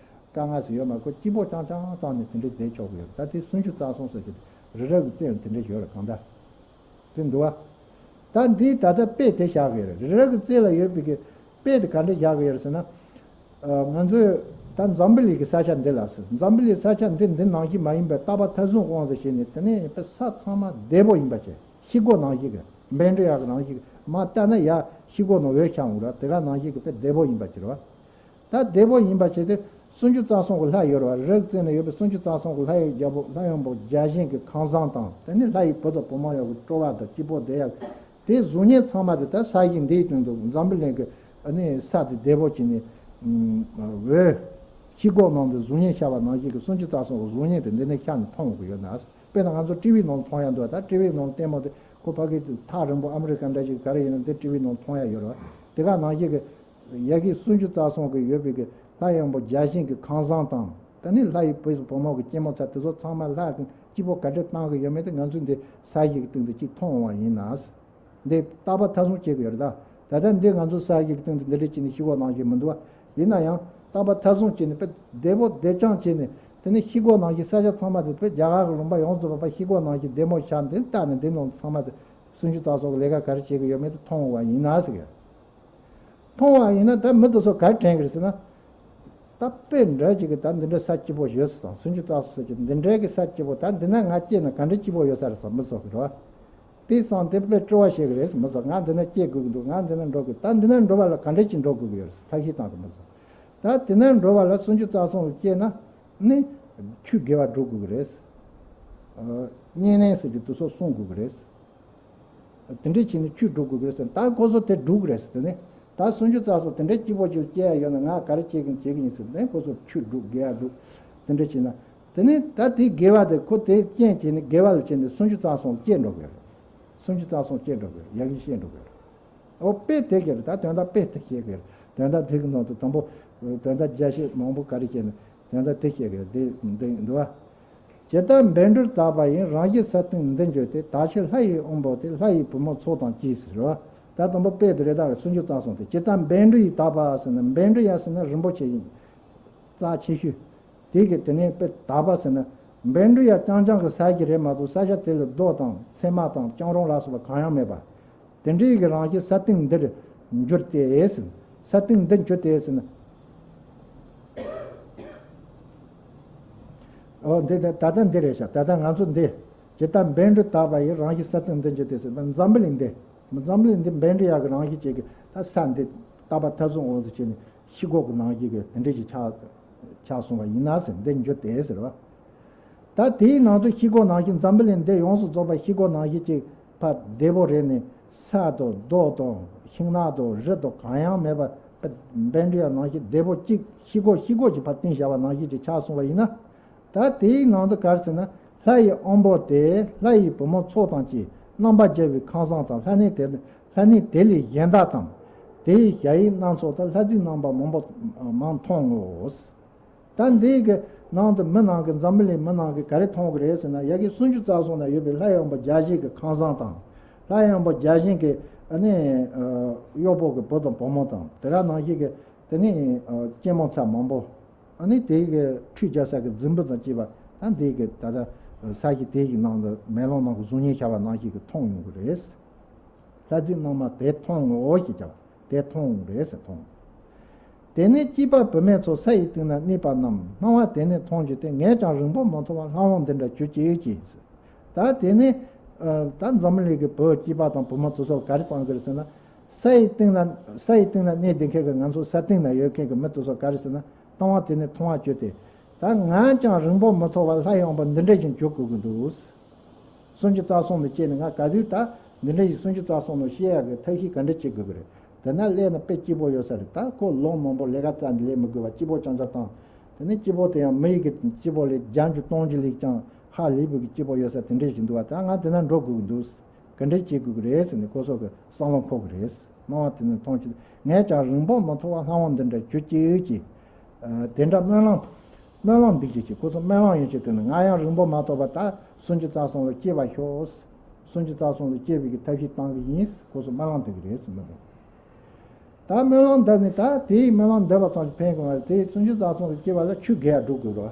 དཀའ་ངལ་ཟེར་ཡོད་མ་རེད། ཁོ་སྐྱིད་པོ་རྐྱང་རྐྱང་བཏང་ནས་དེ་འདྲའི་བསྡད་ཆོག་གི་ཡོད། ད་དེ་སུམ་ཅུ་རྩ་གསུམ་ཟེར་གྱི་རི་རབ་ཀྱི་རྩེ་ལ་དེ་འདྲ་ཡོད་རེད་གང་ལྟར། དེ་འདུག་བ། ད་འདིའི་ད་ལྟ་དཔེ་དེ་བཞག་གི་ཡོད་རེད། རི་རབ་ཀྱི་རྩེ་ལ་ཡོད་པའི་གི་དཔེ་དེ་ག་འདྲ་བཞག་གི་ཡོད་རེད་ཟེར་ན། ང་ཚོས་ད་འཛམ་བུ་གླིང་གི་ས་ཆ་འདི་ལ་ཟེར། འཛམ་བུ་གླིང་ས་ཆ་འདི་འདི་ནང་བཞིན་མ་ཡིན་པའི་རྟག་པ་མཐའ་གསུམ་དབང་དུ་བྱས་ནས་དེ་ནས་ས་ཚང་མ་བདེ་པོ་ཡིན་པ་བྱས་ཤེལ་སྒོ་ནང་བཞིན་གི་བཻ་ཌཱུརྱ་གི་ནང་བཞིན་གི་མར་བལྟས་ན་ཡར་ཤེལ་སྒོ་ནང་འོད་ཤར་འོང་ར་དེ་ག་ནང་བཞིན་གི་དཔེ་བདེ་པོ་ཡིན་པ་བྱས་ར། ད་བདེ་པོ་ཡིན་པ་བྱས་ཏེ་སུམ་ཅུ་རྩ་གསུམ་གྱི་ལྷ་ཡོད་རེད་བ། རི་རབ་རྩེ་ན་ཡོད་པའི་སུམ་ཅུ་རྩ་གསུམ་གྱི་ལྷ་ཡི་རྒྱལ་པོ་ལྷ་ཡི་དབང་པོ་བརྒྱ་བྱིན་གྱི་ཁང་བཟང་དང་དེ་ནི་ལྷ་ཡི་བུ་དང་བུ་མོ་ཡོད་པའི་སྤྲོ་བ་དང་སྐྱིད་པོ་བདེ་ཡག་དེ་གཟུགས་བརྙན་ཚང་མ་དེ་ད་ས་གཞི་འདིའི་སྟེང་དུ་འཛམ་བུ་གླིང་གི་ཨ་ནི་ས་དེ་བདེ་པོ་བྱས་ནས་འོད་ཤེལ་སྒོ་ནང་དུ་གཟུགས་བརྙན་ཤར་བ་ནང་བཞིན་གྱི་སུམ་ཅུ་རྩ་གསུམ་གྱི་གཟུགས་བརྙན་དེ་འདི་ནས་ཤར་ནས་མཐོང་གི་ཡོད་ན། དཔེར་ན་ང་ཚོ་ཊི་ཝི་ནང་མཐོང་ཡ་འདུག་ད་ཊི་ཝི་ནང་ལྟད་མོ་དེ་ཁོ་ཕ་གི་ཐག་རིང་པོ་ཨ་མི་རི་ཀ་འདྲ་ཞིག་ག་རེ་ཡིན་ན་འདི་ཊི་ཝི་ནང་མཐོང་ཡ་ཡོད་རེད་བ། དེ་ག་ནང་བཞིན་གྱི་ཡ་གི་སུམ་ཅུ་རྩ་གསུམ་གི་ཡོད་པའི་གི་ལྷ་ཡི་དབང་པོ་བརྒྱ་བྱིན་གྱི་ཁང་བཟང་དང་ད་ནི་ལྷ་ཡི་བུ་བུ་མོ་གི་སྐྱེད་མོས་ཚལ་དེ་ཚོ་ཚང་མ་ལྷ་གི་སྐྱིད་པོ་ག་འདྲ་བཏང་གི་ཡོད་མེད་དེ་ང་ཚོས་འདི་ས་གཞི་གི་སྟེང་དུ་གཅིག་མཐོང་འོང་བ་ཡིན་ན། འདི་རྟག་པ་མཐའ་གསུམ་བྱེད་ཀྱི་ཡོད་རེད་ད། ད་ལྟ་འདི་ང་ཚོ་ས་གཞི་གི་སྟེང་དུ་འདི་འདྲ་བྱས་ནས་ཤེལ་སྒོ་ནང་བཞིན་མི་འདུག་བ། ཡིན་ན་ཡང་རྟག་པ་མཐའ་གསུམ་བྱས་ནས་དཔེ་བདེ་པོ་བདེ་རྐྱང་བྱས་ནས་དེ་ནས་ཤེལ་སྒོ་ནང་བཞིན་ས་ཆ་ཚང་མ་དེ་དཔེ་རྒྱ་གར་གྱི་ལུང་པ་ཡོངས་སུ་རྫོགས་པ་ཤེལ་སྒོ་ནང་བཞིན་བདེ་མོ་ཤར་འདི་ལྟ་ནས་འདི་ནང་ཚང་མ་དེ་སུམ་ཅུ་རྩ་གསུམ་གྱི་ལས་ཀ་ག་རེ་བྱེད་ཀྱི་ཡོད་མེད་དེ་མཐོང་འོང་བ་ཡིན་ན་ཟེར་གི། མཐོང་བ་ཡིན་ན་ད་མི་དེ་ཚོ་ག་རེ་དྲན་གི་རེད་ཟེར་ན། ད་དཔེ་འདྲ་ཅིག་གི་ད་འདི་འདྲའི་ས་སྐྱིད་པོ་ཡོད་ཟེར་སོང་། སུམ་ཅུ་རྩ་གསུམ་ཟེར་གི་འདི་འདྲའི་གི་ས་སྐྱིད་པོ་ད་འདི་ན་ང་སྐྱེས་ན་ག་འདྲའི་སྐྱིད་པོ་ཡོད་ས་རེད་ཟེར་མི་ཚོ་གི་རེད་བ། དེ་སང་དེ་དཔེ་སྤྲོ་བ་བྱེད་གི་རེད་ཟེར་མི་ཚོ། ང་འདི་ན་སྐྱེ་དགོས་ཀྱི་འདུག་ང་འདི་ན་འགྲོ་དགོས། ད་འདི་ན་འགྲོ་བ་ལ་ག་འདྲ་ཅིག་འགྲོ་དགོས་ཀྱི་ཡོད་རེད་ཟེར་ཐབས་ཤེས་བཏང་གི་མི་ཚོ། ད་དེ་ན་འགྲོ་བ་ལ་སུམ་ཅུ་རྩ་གསུམ་ལ་སྐྱེས་ན་ནི་ཆོས་དགེ་བ་སྒྲུབ་དགོས་ཀྱི་རེད་ཟེར། བསྙེན་གནས་ཟེར་གི་དེ་ཚོ་སྲུང་དགོས་ཀྱི་རེད་ཟེར། དེ་འདྲས་བྱས་ནས་ཆོས་སྒྲུབ་དགོས་ཀྱི་རེད་ཟེར། ད་ཁོ་ཚོ་དེ་སྒྲུབ་ཀྱི་རེད་ཟེར། དེ་ནས་ད་སུམ་ཅུ་རྩ་གསུམ་དེ་འདྲས་སྐྱིད་པོ་ཅིག་སྐྱེ་ཡ་ཡོད་ན་ང་ག་རེ་བྱེད་ཀྱི་བྱེད་ཀྱི་ཡིན་ཟེར། དེ་ནས་ཁོ་ཚོ་ཆོས་སྒྲུབ་དགེ་བ་སྒྲུབ་དེ་འདྲས་བྱས་ན། དེ་ནས་ད་དེའི་དགེ་བ་དེ་ཁོ་དེའི་རྐྱེན་བྱས་ནས་དགེ་བ་ལ་བྱས་ནས་སུམ་ཅུ་རྩ་གསུམ་སྐྱེ་འགྲོ་གི་རེད། སུམ་ཅུ་རྩ་གསུམ་སྐྱེ་འགྲོ་གི་རེད། ཡ་གི་ཤེས་འགྲོ་གི་རེད། ཨོ་དཔེ་དེ་གི་རེད། ད་དོན་དག་དཔེ་དེ་ཤེས་གི་རེད། དོན་དག་དེ་གི་ནང་དུ་དང་པོ་དོན་དག་རྒྱ་ཤེས་མང་པོ་ག་རེ་བཤད་ན་དོན་དག་དེ་ཤེས་གི་རེད། དེ་འདི་འདུག་བ། ཇི་ལྟར་བཻ་ཌཱུརྱ་དག་པ་ཡི། རང་བཞིན་ས་སྟེང་འདི་འགྱུར་ཏེ། དག་ཕྱིར་ལྷ་ཡི་དབང་པོ་སྟེ། ལྷ་ཡི་བུ་མོ་ཚོགས་དང་བཅས་ཟེར་བ། ད་དང་པོ་དཔེ་དེ་རེད། ད་སུམ་ཅུ་རྩ་གསུམ་དེ་ཇི་ལྟར་བཻ་ཌཱུརྱ་དག་པ་ཟེར་ན་བཻ་ཌཱུརྱ་ཟེར་ན་རིན་པོ་ཆེ་ཡིན། རྩ་ཆེ་ཤོས། དེ་གི་དེ་ནས་དཔེ་དག་པ་ཟེར་ན་བཻ་ཌཱུརྱ་རྐྱང་རྐྱང་གི་ས་གཞི་རེད་མ་གཏོགས་ས་ཆ་དེ་ལ་རྡོ་དང་ཚེར་མ་དང་སྐྱང་རོང་ལ་སོགས་པ་གང་ཡང་མེད་པ། དེ་འདྲའི་གི་རང་བཞིན་ས་སྟེང་འདིར་འགྱུར་ཏེ་ཟེར། ས་སྟེང་འདིར་འགྱུར་ཏེ་ཟེར་ན། ཨོ་འདི་ད་ད་ལྟ་འདི་རེད་ཤག་ད་ལྟ་ང་ཚོ་འདི་ཇི་ལྟར་བཻ་ཌཱུརྱ་དག་པ་ཡི། རང་བཞིན་ས་སྟེང་འདིར་འགྱུར་ཏེ་ཟེར་ན་འཛམ་བུ་གླིང་འདི། འཛམ་བུ་གླིང་འདི་བཻ་ཌཱུརྱ་གི་རང་བཞིན་ཅིག་གི་ད་ས་འདི་རྟག་པ་མཐའ་གསུམ་འོག་ཏུ་བྱས་ནས་ཤེལ་སྒོ་གི་ནང་བཞིན་གི་དེ་འདྲ་ཞིག་ཆགས་ཆགས་སོང་བ་ཡིན་ན་ཟེར། འདི་འགྱུར་ཏེ་ཟེར་བ། ད་དེའི་ནང་དུ་ཤེལ་སྒོ་ནང་བཞིན་འཛམ་བུ་གླིང་འདི་ཡོངས་སུ་རྫོགས་པ་ཤེལ་སྒོ་ནང་བཞིན་ཅིག་ཕར་བདེ་པོ་རེད་ནས་ས་དང་རྡོ་དང་ཤིང་ནགས་དང་རི་དང་གང་ཡང་མེད་པ་བཻ་ཌཱུརྱ་ནང་བཞིན་བདེ་པོ་ཅིག་ཤེལ་སྒོ་ཤེལ་སྒོ་ཅིག་ཕར་བཏིང་བཞག་པ་ནང་བཞིན་ཅིག་ཆགས་སོང་བ་ཡིན་ན། ད་དེའི་ནང་དུ་ག་རེ་ཟེར་ན་ལྷ་ཡི་དབང་པོ་སྟེ། ལྷ་ཡི་བུ་མོ་ཚོགས་དང་བཅས། རྣམ་པར་རྒྱལ་བའི་ཁང་བཟང་དང་། ལྷ་གནས་དེ་ལྷ་གནས་དེ་ལས་གཞན་དག་དང་། དེའི་ཞལ་དབྱིངས་སྣ་ཚོགས་དང་། ལྷ་རྫས་རྣམ་པ་མང་པོ་མང་མཐོང་ངོ་། ད་འདི་གི་ནང་དུ་མི་ནང་གི་འཛམ་བུ་གླིང་མི་ནང་གི་ག་རེ་མཐོང་གི་རེད་ཟེར་ན་ཡ་གི་སུམ་ཅུ་རྩ་གསུམ་ན་ཡོད་པའི་ལྷ་ཡི་དབང་པོ་བརྒྱ་བྱིན་གྱི་ཁང་བཟང་དང་། ལྷ་ཡི་དབང་པོ་བརྒྱ་བྱིན་གྱི་ཨ་ནི་གཡོག་པོ་གི་བུ་དང་བུ་མོ་དང་དེ་ག་ནང་བཞིན་གྱི་དེ་ནི་སྐྱེད་མོས་ཚལ་མང་པོ། ཨ་ནི་དེ་གི་ཁྲུས་རྒྱག་ས་གི་རྫིང་བུ་དང་བཅས་པ་ད་འདི་གི་ད་ལྟ་ས་གཞི་དེ་གི་ནང་དུ་མེ་ལོང་ནང་གི་གཟུགས་བརྙན་ཤར་བ་ནང་བཞིན་གྱི་མཐོང་ཡོང་གི་རེད། ལྷ་རྫས་རྣམ་པ་དེ་མཐོང་ངོ་ཞེས་བྱ་བ་དེ་མཐོང་ངོ་རེད་ཟེར་མཐོང་། དེ་ནས་སྐྱེས་པ་བུད་མེད་ཚོ་ས་ཡི་སྟེང་ན་གནས་པ་རྣམས་སྣང་བ་དེ་ནས་མཐོང་རྒྱུ་སྟེ། ངས་ཀྱང་རིང་པོ་མི་ཐོགས་པར་ལྷ་བ་འདི་འདྲ་གྱུར་ཅིག་ཅེས། ད་དེ་ནས་ཨ་ད་འཛམ་བུ་གླིང་གི་བུ་སྐྱེས་པ་དང་བུ་མོ་དེ་ཚོ་ག་རེ་བསམ་གི་རེད་ཟེར་ན། ས་ཡི་སྟེང་ན་ས་ཡི་སྟེང་ན་གནས་བསྡད་མཁན་གྱི་ང་ཚོ་ས་སྟེང་ན་ཡོད་མཁན་གྱི་མི་དེ་ཚོ་ག་རེ་ཟེར་ན། སྣང་བ་དེ་ནས་མཐོང་བ་བྱོས་ཏེ། ད་ང་ཀྱང་རིང་པོ་མི་ཐོགས་པར་ལྷ་ཡི་དབང་པོ་འདི་འདྲ་ཞིག་གྱུར་དགོས་ཀྱི་འདུག། སུམ་ཅུ་རྩ་གསུམ་ལ་སྐྱེས་ནས་ང་ག་དུས་ད་འདི་འདྲ་ཞིག་སུམ་ཅུ་རྩ་གསུམ་ལ་སྐྱེ་ཡག་གི་ཐབས་ཤེས་ག་འདྲ་བྱེད་དགོས་ཀྱི་རེད། དེ་ན་སླད་ན་དཔེ་སྐྱིད་པོ་ཡོད་ས་རེད། ད་ཁོ་ལོ་མང་པོ་ལས་ཀ་རྩ་ནས་ལས་མི་དགོས་པ་སྐྱིད་པོ་རྐྱང་རྐྱང་བཏང་། དེ་ནས་སྐྱིད་པོ་དེ་ཡང་མི་ཡི་གི་སྐྱིད་པོ་ལས་བརྒྱ་འགྱུར་སྟོང་འགྱུར་ལས་ཀྱང་ཧ་ལས་པའི་གི་སྐྱིད་པོ་ཡོད་ས་དེ་འདྲ་ཞིག་འདུག་བ། ད་ང་དེ་ན་འགྲོ་དགོས་ཀྱི་འདུག། ག་འདྲས་བྱེད་དགོས་ཀྱི་རེད་ཟེར་ནས་ཁོ་ཚོ་གི་བསམ་བློ་འཁོར་གྱི་རེད། སྣང་བ་དེ་ནས་མཐོང་ཅི། ངས་ཀྱང་རིང་པོ་མི་ཐོགས་པར་ལྷ་བ་འདི་འདྲ་གྱུར་ཅིག་ཅེས། ཨ་དེ་འདྲ་སྨོན་ལམ། སྨོན་ལམ་འདི་ཅིག་བྱེད། ཁོ་ཚོ་སྨོན་ལམ་ཡོད་ཅེས་དེ་ནི་ང་ཡང་རིང་པོ་མ་ཐོགས་པར་ད་སུམ་ཅུ་རྩ་གསུམ་ལ་སྐྱེ་བར་ཤོག། སུམ་ཅུ་རྩ་གསུམ་ལ་སྐྱེ་བའི་གི་ཐབས་ཤེས་བཏང་གི་ཡིན། ཁོ་ཚོ་སྨོན་ལམ་འདེབས་ཀྱི་རེད་ཟེར་སྨོན་ལམ། ད་སྨོན་ལམ་འདེབས་ནས་ད་དེའི་སྨོན་ལམ་འདེབས་པ་ཙམ་གྱིས་ཕན་གྱི་མ་རེད། དེ་སུམ་ཅུ་རྩ་གསུམ་ལ་སྐྱེ་བ་ལ་ཆོས་དགེ་བ་སྒྲུབ་དགོས་རེད་བ།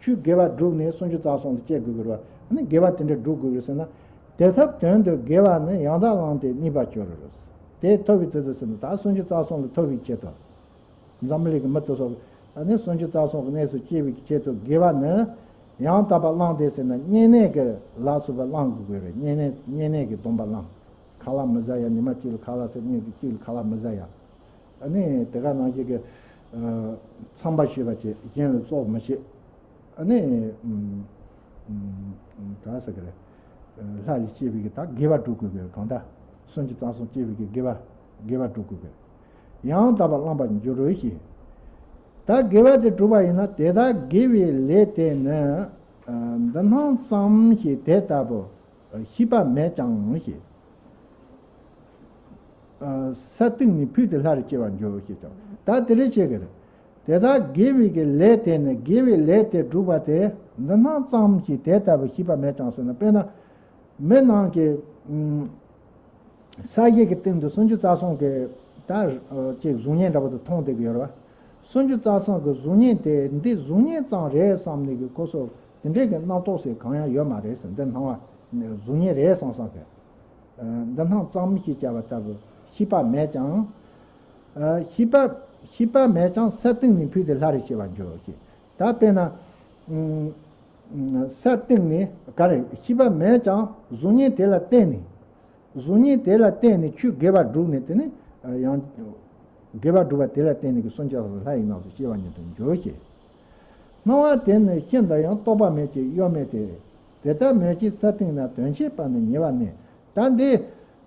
ཆོས་དགེ་བ་བསྒྲུབས་ནས་སུམ་ཅུ་རྩ་གསུམ་དུ་སྐྱེ་དགོས་ཀྱི་རེད་བ། ཨ་ནི་དགེ་བ་དེ་འདྲ་བསྒྲུབ་དགོས་ཀྱི་རེད་ཟེར་ན། དེ་ཐབས་དོན་དུ་དགེ་བ་ནི་ཡང་དག་བླངས་ཏེ་གནས་པར་འགྱུར་རོ། དེ་ཐོབ་པའི་དུས་དུ་ཟེར་ན་ད་སུམ་ཅུ་རྩ་གསུམ་ལ་ཐོབ་པའི་ཆེད་དུ། འཛམ་བུ་གླིང་གི་མི་དེ་ཚོ་ཨ་ནི་སུམ་ཅུ་རྩ་གསུམ་གྱི་གནས་སུ་སྐྱེ་བའི་ཆེད་དུ་དགེ་བ་ནི་ཡང་དག་པར་བླངས་ཏེ་ཟེར་ན་བསྙེན་གནས་ཀྱི་ལ་སོགས་པ་བླང་དགོས་ཀྱི་རེད། བསྙེན་གནས་བསྙེན་གནས་ཀྱི་སྡོམ་པ་བླང་། ཁ་ལག་མི་ཟ་ཡ། ཉི་མ་གཅིག་ལ་ཁ་ལག་ཟ། གཉིས་གཅིག་ལ་ཁ་ལག་མི་ཟ་ཡ། ཨ་ནི་དེ་ག་ནང་བཞིན་གྱི་ཨ་ཚངས་པ་ཞེས་པ་བྱེད། གཞན་ལ་སྲོག་མི་བཅད། ཨ་ནི་ཨམ་ཨམ་ག་ཟེར་གི་རེད། ལྷ་ལ་སྐྱེས་པའི་གི་ད་དགེ་བ་སྒྲུབ་དགོས་པའི་གང་ལྟར་སུམ་ཅུ་རྩ་གསུམ་སྐྱེས་པའི་གི་དགེ་བ་དགེ་བ་སྒྲུབ་དགོས་པའི་ཡང་དག་པར་བླངས་པར་འགྱུར་རོ་ཞེས། ད་དགེ་བ་དེ་བསྒྲུབ་པ་ཡིན་ན་དེ་དག་དགེ་བའི་ལས་དེ་ནི་འདི་སྣང་ཙམ་ཞིག་དེ་ལྟ་བུ་ཤེས་པ་མེད་ཀྱང་ཞེས། ས་སྟེང་ནས་ཕུད་དེ་ལྷ་རུ་སྐྱེ་བར་འགྱུར་ཞེས་དང་། ད་དེ་རེ་བྱེད་ཀྱི་རེད། དེ་དག་དགེ་བའི་གི་ལས་དེ་ནི་དགེ་བའི་ལས་དེ་བསྒྲུབ་པ་དེ་འདི་སྣང་ཙམ་ཞིག་དེ་ལྟ་བུ་ཤེས་པ་མེད་ཀྱང་ཟེར་ན། དཔེར་ན་མི་རྣམས་ཀྱི་ས་གཞི་གི་སྟེང་དུ་སུམ་ཅུ་རྩ་གསུམ་གྱི་ད་ཅིག་གཟུགས་བརྙན་འདྲ་པོ་དེ་མཐོང་བསྡད་ཀྱི་ཡོད་རེད་བ། སུམ་ཅུ་རྩ་གསུམ་གྱི་གཟུགས་བརྙན་དེ་འདི་གཟུགས་བརྙན་ཙམ་རེད་བསམ་ནས་ཀྱི་ཁོ་ཚོ་དེ་འདྲའི་གི་རྣམ་རྟོག་ཟེར་གང་ཡང་ཡོད་མ་རེད་ཟེར། འདི་སྣང་བ་གཟུགས་བརྙན་རེད་བསམ་བསམ་གི། འདི་སྣང་ཙམ་ཞིག་བྱ་བ་ལྟ་བུ་ཤེས་པ་མེད་ཀྱང་། ཤེས་པ་ཤེས་པ་མེད་ཀྱང་ས་སྟེང་ནས་ཕུད་དེ་ལྷ་རུ་སྐྱེ་བར་འགྱུར་ཞེས། ད་དཔེར་ན། ས་སྟེང་ནས་ག་རེ་ཤེས་པ་མེད་ཀྱང་གཟུགས་བརྙན་དེ་ལ་བརྟེན་ནས། གཟུགས་བརྙན་དེ་ལ་བརྟེན་ནས་ཆོས་དགེ་བ་བསྒྲུབས་ནས་དེ་ནི་ཡང་དགེ་བ་བསྒྲུབས་པ་དེ་ལ་བརྟེན་ནས་ཀྱི་སུམ་ཅུ་རྩ་གསུམ་ལྷ་ཡི་ནང་དུ་སྐྱེ་བ་ཉིད་དུ་འགྱུར་ཞེས། སྣང་བ་དེ་ནི་ཤིན་ཏུ་ཡང་རྟོགས་པ་མེད་ཅིང་གཡོ་མེད་དེ། དེ་ལྟར་མོད་ཀྱི་ས་སྟེང་ན་དོན་བྱེད་པ་ནི་ཉེ་བར་གནས། ད་འདི་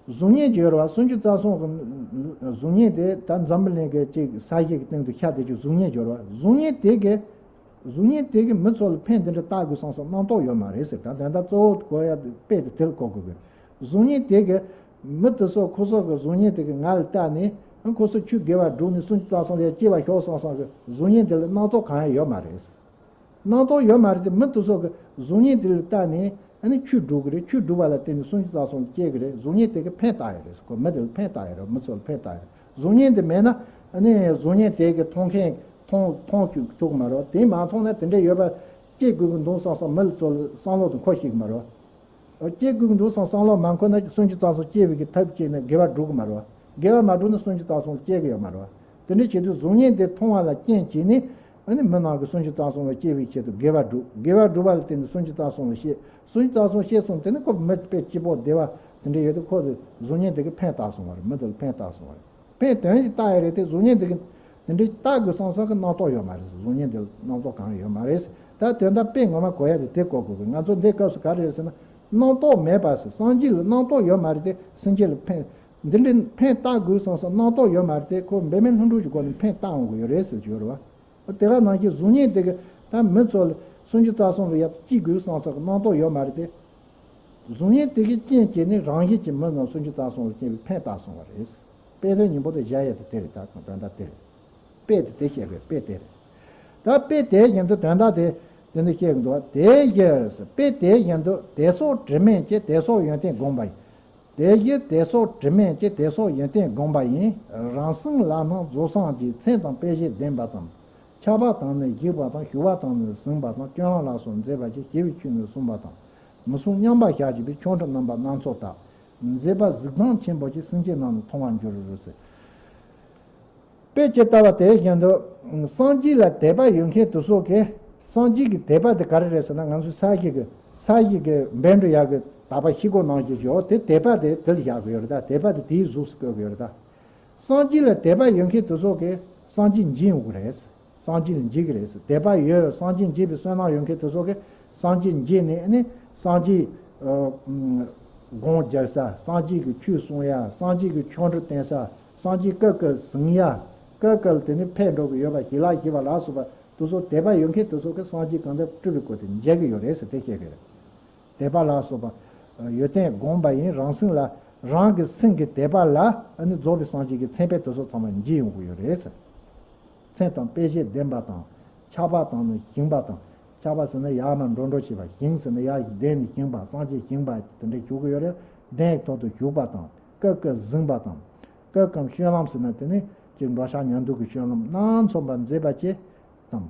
གཟུགས་བརྙན་ཅིག་ཡོད་རེད་བ། སུམ་ཅུ་རྩ་གསུམ་གྱི་གཟུགས་བརྙན་དེ་ད་འཛམ་བུ་གླིང་གི་ཅིག་ས་གཞི་གི་སྟེང་དུ་ཤར་བསྡད་ཀྱི་གཟུགས་བརྙན་ཅིག་ཡོད་རེད་བ། གཟུགས་བརྙན་དེ་གི་གཟུགས་བརྙན་དེ་གིས་མི་ཚོ་ལ་ཕན་དེ་འདྲ་བཏགས་དགོས་བསམ་བསམ་རྣམ་རྟོག་ཡོད་མ་རེད་ཟེར། ད་དོན་དག་གཙོ་བོ་གོ་ཡ་དེ་དཔེ་དེ་དེ་ལ་གོ་དགོས་གི། གཟུགས་བརྙན་དེ་གིས་མི་དེ་ཚོ་ཁོ་ཚོ་གི་གཟུགས་བརྙན་དེ་གིས་ང་ལ་བལྟས་ནས་ཁོ་ཚོ་ཆོས་དགེ་བ་བསྒྲུབས་ནས་སུམ་ཅུ་རྩ་གསུམ་ལ་སྐྱེ་བར་ཤོག་བསམ་བསམ་གི་གཟུགས་བརྙན་དེ་ལ་རྣམ་རྟོག་གང་ཡང་ཡོད་མ་རེད། རྣམ་རྟོག་ཡོད་མ་རེད་དེ། མི་དེ་ཚོ་གི་གཟུགས་བརྙན་དེ་ལ་བལྟས་ནས་ཨ་ནི་ཆོས་སྒྲུབ་གི་རེད། ཆོས་སྒྲུབ་པ་ལ་བརྟེན་ནས་སུམ་ཅུ་རྩ་གསུམ་ལ་སྐྱེ་གི་རེད། གཟུགས་བརྙན་དེ་གིས་ཕན་བཏགས་ཡོད་རེད། ཁོ་མི་དེ་ལ་ཕན་བཏགས་ཡོད་རེད། མི་ཚོ་ལ་ཕན་བཏགས་ཡོད་རེད། གཟུགས་བརྙན་དེ་མེད་ན་ཨ་ནི་གཟུགས་བརྙན་དེ་གིས་མཐོང་མཁན་མཐོང་མཐོང་ཆོག་ཆོག་གི་མ་རེད། དེ་མ་མཐོང་ན་དེ་འདྲ་ཡོད་པ་སྐྱེ་དགོས་ཀྱི་འདུག་བསམ་བསམ་མི་ཚོ་ལ་བསམ་བློ་དེ་འཁོར་ཤེས་ཀྱི་མ་རེད། སྐྱེ་དགོས་ཀྱི་འདུག་བསམ་བསམ་བློ་མ་འཁོར་ན་སུམ་ཅུ་རྩ་གསུམ་སྐྱེ་བའི་གི་ཐབས་བྱས་ནས་དགེ་བ་སྒྲུབ་ཀྱི་མ་རེད། དགེ་བ་མ་བསྒྲུབས་ན་སུམ་ཅུ་རྩ་གསུམ་སྐྱེ་གི་ཡོད་མ་རེད། དེ་འདྲ་བྱེད་དུས་གཟུགས་བརྙན་དེ་མཐོང་བ་ལ་རྐྱེན་བྱས་ནས་ཨ་ནི་མི་རྣམས་ཀྱིས་སུམ་ཅུ་རྩ་གསུམ་ལ་སྐྱེ་བའི་ཆེད་དུ་དགེ་བ་སྒྲུབ། དགེ་བ་སྒྲུབ་པ་ལ་བརྟེན་ནས་སུམ་ཅུ་རྩ་གསུམ་ལ་སྐྱེ། སུམ་ཅུ་རྩ་གསུམ་སྐྱེས་སོང་དེ་ནི་ཁོ་མི་དཔེ་སྐྱིད་པོ་བདེ་བ་དེ་འདྲ་ཡོད་དུས་ཁོ་གཟུགས་བརྙན་དེ་གིས་ཕན་བཏགས་སོང་བ་རེད། མི་དེ་ལ་ཕན་བཏགས་སོང་བ་རེད། དཔེ་དོན་གྱིས་བལྟ་ཡི་རེད་དེ། གཟུགས་བརྙན་དེ་གིས་དེ་འདྲའི་བལྟ་དགོས་བསམ་བསམ་གི་རྣམ་རྟོག་ཡོད་མ་རེད། གཟུགས་བརྙན་དེ་ལ་རྣམ་རྟོག་གང་ཡང་ཡོད་མ་རེད། ད་དོན་དག་དཔེ་ངོ་མ་གོ་ཡ་དེ་དེ་གོ་དགོས་གི། ང་ཚོ་འདི་སྐབས་སུ་ག་རེ་རེད་ཟེར་ན། རྣམ་རྟོག་མེད་པ་ཟེར། སངས་རྒྱས་ལ་རྣམ་རྟོག་ཡོད་མ་རེད་དེ། སེམས་ཅན་ལ་ཕན་འདི་འདྲའི་ཕན་བཏགས་དགོས་བསམ་བསམ་རྣམ་རྟོག་ཡོད་མ་རེད་དེ། ཁོ་འབད་མེད་ལྷུན་གྲུབ་ཀྱི་སྒོ་ནས་ཕན་བཏགས་འོང་གི་ཡོད་རེད་ཟེར་གྱི་ཡོད་རེད་བ། དེ་ག་ནང་བཞིན་གཟུགས་བརྙན་དེ་གིས་ད་མི་ཚོ་ལ་སུམ་ཅུ་རྩ་གསུམ་ལ་ཡར་སྐྱེ་དགོས་བསམ་བསམ་གི་རྣམ་རྟོག་ཡོད་མ་རེད་དེ། གཟུགས་བརྙན་དེ་གིས་རྐྱེན་བྱས་ནས་རང་བཞིན་གྱིས་མི་རྣམས་སུམ་ཅུ་རྩ་གསུམ་ལ་སྐྱེ་བའི་ཕན་བཏགས་སོང་བ་རེད། དཔེ་དོན་སྙིང་པོ་དེ་བཞག་ཡས་དེ་དེ་རེད། ད་དོན་དག་དེ་རེད། དཔེ་དེ་དེ་བཤད་པའི་དཔེ་དེ་རེད། ད་དཔེ་དེ་བཞིན་དུ་དོན་དག་དེ་དེ་འདི་བཤད་གི་འདུག་བ། དེ་བཞིན་དཔེ་དེ་བཞིན་དུ་དད་སོགས་དྲི་མེད་ཀྱི་དད་སོགས་ཡོན་ཏན་བསྒོམ་པ་ཡིན། དེ་བཞིན་དད་སོགས་དྲི་མེད་ཀྱི་དད་སོགས་ཡོན་ཏན་བསྒོམ་པ་ཡིན། རང་སེམས་ལ་ནི་རྫོགས་སངས་རྒྱས། མཚན་དང་དཔེ་བྱད་ལྡན་པ་དང་། ཁྱབ་པ་དང་ནི་བཞུགས་པ་དང་། ཞུ་བ་དང་ནི་གཟིམས་པ་དང་། སྐྱོན་ལམ་ལ་སོགས་མཛད་པ་ཞེས། ཞི་བའི་ཆོས་ནི་གསུངས་པ་དང་། མི་གསུང་མཉམ་པར་བཞག་བྱས་པའི། ཆོ་འཕྲུལ་རྣམ་པ་སྣ་ཚོགས་དག། མཛད་པ་གཟིགས་སྟངས་ཆེན་པོ་ཞིག། སེམས་ཅན་རྣམས་ནི་མཐོང་བར་འགྱུར་རོ་ཟེར། དཔེ་ཇི་ལྟ་བ་དེ་བཞིན་དུ། སངས་རྒྱས་ལ་དད་པ་ཡོད་མཁན་དེ་ཚོ་གིས། སངས་རྒྱས་ཀྱི་དད་པ་དེ་ག་རེ་རེད་ཟེར་ན། ང་ཚོའི་ས་གཞི་གི་ས་གཞི་གི་བཻ་ཌཱུརྱ་གི་དག་པ་ཤེལ་སྒོ་ནང་བཞིན་ཡོད་དེ། དད་པ་དེ་དེ་ལ་བཞག་གི་ཡོད་རེད་ད། དད་པ་དེ་དེའི་གཟུགས་སུ་བཀོད་གི་ཡོད་རེད་ད། སངས་རྒྱས་ལ་དད་པ་ཡོད་མཁན་དེ་ཚོ་གིས་སངས་རྒྱས་མཇལ་ཡོང་གི་རེད། སངས་རྒྱས་ལ་མཇལ་གི་རེད། དད་པ་ཡོད། སངས་རྒྱས་མཇལ་བའི་བསོད་ནམས་ཡོད་མཁན་དེ་ཚོ་གིས་སངས་རྒྱས་མཇལ་ནས་ནི། སངས་རྒྱས་ཨ་དགོངས་རྒྱག་ས། སངས་རྒྱས་ཀྱི་ཆོས་གསུང་ཡ། སངས་རྒྱས་ཀྱི་ཆོ་འཕྲུལ་བསྟན་ས། སངས་རྒྱས་ཀུན་གྱིས་གཟིགས་ཡ། ཀུན་གྱིས་དེ་ནི་ཕེབས་འགྲོ་གི་ཡོད་པ། ཞལ་ལག་བཞེས་པ་ལ་སོགས་པ་དེ་ཚོ། དད་པ་ཡོད་མཁན་དེ་ཚོ་གིས་སངས་རྒྱས་གང་ལྟར་སྤྲུལ་པའི་སྐུ་དེ་མཇལ་གི་ཡོད་རེད་ཟེར་དེ་བཤད་གི་རེད། དད་པ་ལ་སོགས་པ་ཡོན་ཏན་བསྒོམས་པ་ཡིན། རང་སེམས་ལ། རང་གི་སེམས་ཀྱི་དད་པ་ལ་ཨ་ནི་རྫོགས་པའི་སངས་རྒྱས་ཀྱི་མཚན་དཔེ་དེ་ཚོ་ཚང་མ་མཇལ་ཡོང་གི་ཡོད་རེད་ཟེར། མཚན་དང་དཔེ་བྱད་ལྡན་པ་དང་། ཆགས་པ་དང་ནི་ཞིང་པ་དང་། ཆགས་པ་ཟེར་ན་ཡར་མར་འགྲོ་འགྲོ་བྱེད་པ། ཞིང་ཟེར་ན་ཡར་གདན་ནས་ཞིང་པ། སངས་རྒྱས་ཞིང་པ་དེ་འདྲ་ཞུ་གི་ཡོད་རེད། གདན་ཐོག་ཏུ་བཞུགས་པ་དང་། ཀུན་གྱིས་གཟིགས་པ་དང་། ཀུན་གྱིས་སྤྱོད་ལམ་ཟེར་ན་དེ་ནི་ཅིག་འགྲོ་འཆག་ཉལ་འདུག་གི་སྤྱོད་ལམ་སྣ་ཚོགས་པ་མཛད་པ་བཅས་དང་།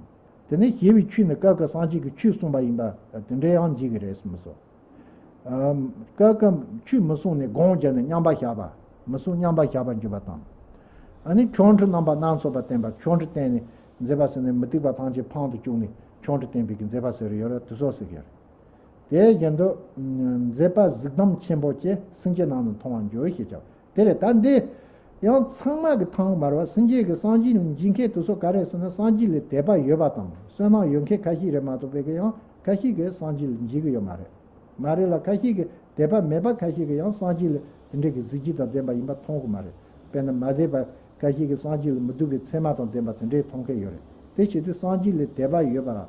དེ་ནས་ཞི་བའི་ཆོས་ནི་ཀུན་གྱིས་སངས་རྒྱས་ཀྱི་ཆོས་གསུངས་པ་ཡིན་པ་དེ་འདྲ་ཡང་མཇལ་གི་རེད་གསུངས་སོ། ཀུན་གྱིས་ཆོས་མི་གསུང་ནས་དགོངས་བརྒྱབ་ནས་མཉམ་པར་བཞག་པ། མི་གསུང་མཉམ་པར་བཞག་པར་འགྱུར་བ་དང་། ཨ་ནི་ཆོ་འཕྲུལ་རྣམ་པ་སྣ་ཚོགས་པ་བསྟན་པ། ཆོ་འཕྲུལ་བསྟན་ནས་མཛད་པ་ཟེར་ནས་མུ་སྟེགས་པ་ཐམས་ཅད་ཕམ་དུ་བཅུག་ནས་ཆོ་འཕྲུལ་བསྟན་པའི་གི་མཛད་པ་ཟེར་ཡོད་རེད། དེ་ཚོ་ཟེར་གི་རེད། དེ་བཞིན་དུ། མཛད་པ་གཟིགས་དམ་ཆེན་པོ་བཅས་སེམས་ཅན་རྣམས་ནི་མཐོང་བར་འགྱུར་ཞེས་བྱ་བ་དེ་རེད། ད་འདི་ཡང་ཚང་མ་གིས་མཐོང་གི་མ་རེད་བ། སེམས་ཅན་གྱི་སངས་རྒྱས་ལ་མཇལ་མཁན་དེ་ཚོ་ག་རེ་ཟེར་ན། སངས་རྒྱས་ལ་དད་པ་ཡོད་པ་དང་བསོད་ནམས་ཡོད་མཁན་ཁ་ཤས་རེད་མ་གཏོགས་པའི་གི་ཡང་ཁ་ཤས་ཀྱིས་སངས་རྒྱས་ལ་མཇལ་གི་ཡོད་མ་རེད། མ་རེད་ལ། ཁ་ཤས་ཀྱིས། དད་པ་མེད་པ་ཁ་ཤས་ཀྱིས་ཡང་སངས་རྒྱས་ལ་དེ་འདྲའི་གི་གཟི་བརྗིད་དང་ལྡན་པ་ཡིན་པ་མཐོང་གི་མ་རེད། དཔེར་ན་མ་དད་པ་ཁ་ཤས་ཀྱིས་སངས་རྒྱས་ལ་མི་སྡུག་པའི་མཚན་མ་དང་ལྡན་པ་དེ་འདྲའི་མཐོང་མཁན་ཡོད་རེད། དེ་བྱེད་དུས་སངས་རྒྱས་ལ་དད་པ་ཡོད་པ།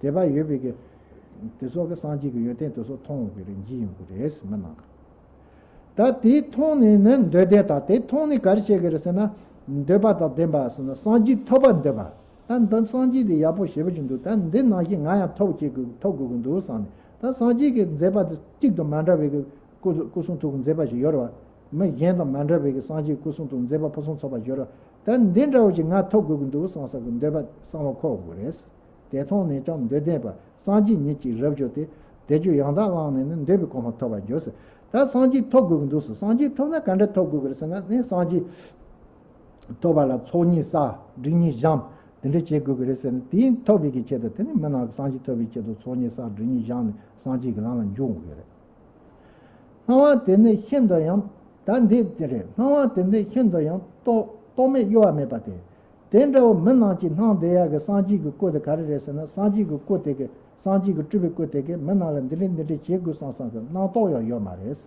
དད་པ་ཡོད་པའི་གི་དེ་ཚོ་གིས་སངས་རྒྱས་ཀྱི་ཡོན་ཏན་དེ་ཚོ་མཐོང་ཡོང་གི་རེད། མཇལ་ཡོང་གི་རེད་མི་ནང་གི། ད་དེ་མཐོང་ནས་ནི་འདོད་ལྡན་དང་། དེ་མཐོང་ནས་ག་རེ་བྱེད་ཀྱི་རེད་ཟེར་ན། འདོད་པ་དང་ལྡན་པ་ཟེར་ན་སངས་རྒྱས་ཐོབ་པར་འདོད་པ། ད་འདི་སངས་རྒྱས་དེ་ཡག་པོ་ཞེ་པོ་ཅིག་འདུག་ད་འདི་ནང་བཞིན་ང་ཡང་ཐོབ་བྱེད་དགོས། ཐོབ་དགོས་ཀྱི་འདུག་བསམ་ནས། ད་སངས་རྒྱས་ཀྱི་མཛད་པ་དེ་གཅིག་དང་མ་འདྲ་བའི་གི་སྐུ་སྐུ་གསུང་ཐུགས་ཀྱི་མཛད་པ་ཞིག་ཡོད་རེད་བ། མི་གཞན་དང་མ་འདྲ་བའི་གི་སངས་རྒྱས་སྐུ་གསུང་ཐུགས་མཛད་པ་ཕུན་སུམ་ཚོགས་པ་ཞིག་ཡོད་རེད་བ། ད་འདི་འདྲ་བོ་ཞིག་ང་ཐོབ་དགོས་ཀྱི་འདུག་བསམ་ས་གི་འདོད་པ་བསམ་བློ་འཁོར་དགོས་རེད། དེ་མཐོང་ནས་ཀྱང་འདོད་ལྡན་པ། སངས་རྒྱས་ཉིད་ཀྱིས་རབ་བྱུང་སྟེ། དལ་འབྱོར་ཡང་དག་བླངས་ནས་ནི། འདོད་པའི་གོ་འཕང་ཐོབ་པར་འགྱུར་ཟེར། ད་སངས་རྒྱས་ཐོབ་དགོས་ཀྱི་འདུག་ཟེར། སངས་རྒྱས་ཐོབ་ན་ག་འདྲ་ཐོབ་དགོས་ཀྱི་རེད་ཟེར་ན་ནི། སངས་རྒྱས་ཐོབ་པ་ལ་ཚོགས་གཉིས་བསགས། སྒྲིབ་གཉིས་བཤམས། དེ་འདྲ་བྱེད་དགོས་ཀྱི་རེད་ཟེར་ནས། དེ་ཐོབ་པའི་གི་ཆེད་དུ། དེ་ནི་མི་ནང་གི་སངས་རྒྱས་ཐོབ་པའི་ཆེད་དུ་ཚོགས་གཉིས་བསགས། སྒྲིབ་གཉིས་བཤམས་ནས་སངས་རྒྱས་ཀྱི་ལམ་ལ་འཇུག་དགོས་ཀྱི་རེད། སྣང་བ་དེ་ནི་ཤིན་ཏུ་ཡང་། ད་འདི་དེ་རེད། སྣང་བ་དེ་ནི་ཤིན་ཏུ་ཡང་རྟོག་རྟོག་མེད་གཡོ་བ་མེད་པ་སྟེ། དེ་འདྲ་བོ་མི་ནང་གི་སྣང་བསྡད་ཡག་གི་སངས་རྒྱས་ཀྱི་སྐུ་དེ་ག་རེ་རེད་ཟེར་ན། སངས་རྒྱས་ཀྱི་སྐུ་དེ་གི། སངས་རྒྱས་ཀྱི་སྤྲུལ་པའི་སྐུ་དེ་གིས་མི་ནང་ལ་འདི་འདྲ་འདི་འདྲ་བྱེད་དགོས་བསམ་བསམ་གི་སྣང་དོགས་ཡང་ཡོད་མ་རེད།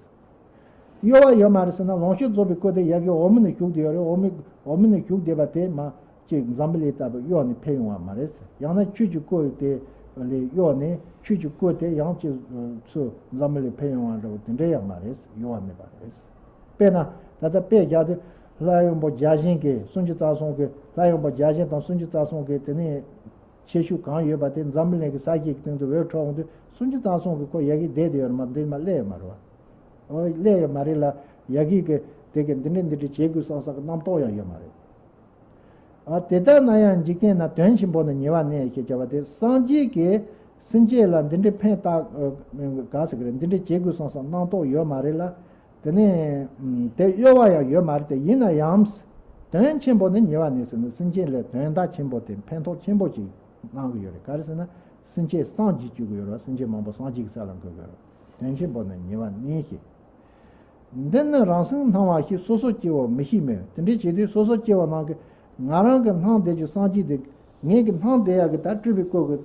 གཡོ་བ་ཡོད་མ་རེད་ཟེར་ན། ལོངས་སྤྱོད་རྫོགས་པའི་སྐུ་དེ་ཡ་གི་འོག་མིན་ན་བཞུགས་བསྡད་ཡོད་རེད། འོག་མིན། འོག་མིན་ན་བཞུགས་བསྡད་པ་དེ་མ་ཅིག་འཛམ་བུ་གླིང་ལྟ་བུ་གཡོ་ནས་ཕེབས་ཡོང་བ་མ་རེད། ཡང་ན་ཆོས་ཀྱི་སྐུ་དེ་ལས་གཡོ་ནས་ཆོས་ཀྱི་སྐུ་དེ་ཡང་ཅིག་ཚུར་འཛམ་བུ་གླིང་ཕེབས་ཡོང་བ་འདྲ་བོ་དེ་འདྲ་ཡང་མ་རེད། གཡོ་བ་མེད་པ་རེད། དཔེར་ན་ད་ལྟ་དཔེ་བཞག་དུས། ལྷ་ཡུམ་བུ་བརྒྱ་བྱིན་གྱིས་སུམ་ཅུ་རྩ་གསུམ་གྱི། ལྷ་ཡུམ་བུ་བརྒྱ་བྱིན་དང་སུམ་ཅུ་རྩ་གསུམ་གྱི་དེ་ནས་ཁྱད་ཆོས་གང་ཡོད་པ་དེ་འཛམ་བུ་གླིང་གི་ས་གཞི་གི་སྟེང་དུ་འོད་འཕྲོ་འོང་དུས། སུམ་ཅུ་རྩ་གསུམ་གྱི་ཁོ་ཡ་གི་བསྡད་དེ་ཡོད་རེད་མ། འདི་མ་སླེབས་ཡོད་མ་རེད་བ། འོ་སླེབས་ཡོད་མ་རེད་ལ། ཡ་གི་གི་དེ་གི་འདི་འདྲ་འདི་འདྲ་བྱེད་དགོས་བསམ་ས་གི་རྣམ་རྟོག་ཡང་ཡོད་མ་རེད། ཨ། དེ་ལྟར་ན་ཡང་འཇིག་རྟེན་ན། དོན་ཆེན་པོ་ནི་ཉེ་བར་གནས་ཞེས་བྱ་བ་སྟེ། སངས་རྒྱས་ཀྱིས་སེམས་ཅན་ལ་འདི་འདྲའི་ཕན་བཏགས། ཨ། ག་ཟེར་གི་རེད། འདི་འདྲའི་བྱེད་དགོས་བསམ་བསམ་རྣམ་རྟོག་ཡོད་མ་རེད་ལ། དེ་ནས་དེ་གཡོ་བ་ཡང་ཡོད་མ་རེད་དེ། ཡིན་ན་ཡང་། དོན་ཆེན་པོ་ནི་ཉེ་བར་གནས་ཟེར་ནས། སེམས་ཅན་ལ་དོན་དག་ཆེན་པོ་དེ། ཕན་ཐོགས་ཆེན་པོ་ཅིག་གནང་གི་ཡོད་རེད། ག་རེ་ཟེར་ན། སེམས་ཅན་སངས་རྒྱས་བཅུག་གི་ཡོད་རེད། སེམས་ཅན་མང་པོ་སངས་རྒྱས་ཀྱི་ས་ལ་འགོད་གི་ཡོད་རེད། དོན་ཆེན་པོ་ནི་ཉེ་བར་གནས་ཞེས། འདི་ནི་རང་སེམས་སྣང་བ་ཞེས། སོ་སོ་སྐྱེ་བོ་མི་ཤེས་མོད། དེ་འདྲའི་བྱེད་དུས་སོ་སོ་སྐྱེ་བོ་རྣམས་ཀྱིས། ང་རང་གི་སྣང་བསྡད་རྒྱུ་སངས་རྒྱས་དེ། ངེད་ཀྱི་སྣང་བསྡད་ཡག་གི་ད་སྤྲུལ་པའི་སྐུ་གི།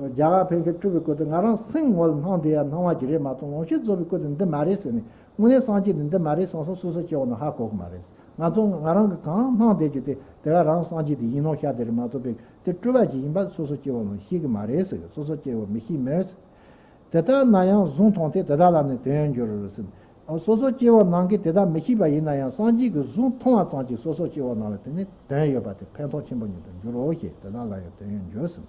རྒྱ་གར་ཕེབས་མཁན་སྤྲུལ་པའི་སྐུ་དེ་ང་རང་སེམས་ངོ་ལ་སྣང་བསྡད་ཡག་སྣང་བ་ཅིག་རེད་མ་གཏོགས། ལོངས་སྤྱོད་རྫོགས་པའི་སྐུ་དེ་འདི་མ་རེད་ཟེར་ནས། དངོས་གནས་སངས་རྒྱས་དེ་འདི་མ་རེད་བསམ་བསམ་སོ་སོ་སྐྱེ་བོ་རྣམས་ཧ་གོ་གི་མ་རེད། ང་ཚོ་ང་རང་གིས་གང་སྣང་བསྡད་རྒྱུ་དེ། དེ་ག་རང་སངས་རྒྱས་དེ་ཡིན་ནོ་ཤ་དེ་རེད་མ་གཏོགས་པའི། དེ་སྤྲུལ་པ་ཅིག་ཡིན་པ་སོ་སོ་སྐྱེ་བོ་རྣམས་ཤེས་གི་མ་རེད་ཟེར། སོ་སོ་སྐྱེ་བོ་མི་ཤེས་མོད། དེ་ལྟར་ན་ཡང་གཟུངས་མཐོང་སྟེ། དེ་དག་ལ་ནི་དོན་ཡོད་འགྱུར་རོ་ཟེར། སོ་སོ་སྐྱེ་བོ་རྣམས་ཀྱིས་དེ་དག་མི་ཤེས་པ་ཡིན་ན་ཡང་། སངས་རྒྱས་ཀྱི་གཟུངས་མཐོང་བ་ཙམ་གྱིས་སོ་སོ་སྐྱེ་བོ་རྣམས་ལ་དེ་ནི་དོན་ཡོད་པ་སྟེ། ཕན་ཐོགས་ཆེན་པོ་ཉིད་དུ་འགྱུར་རོ་ཞེས། དེ་དག་ལ་ཡང་དོན་ཡོད་འགྱུར་ཟེར།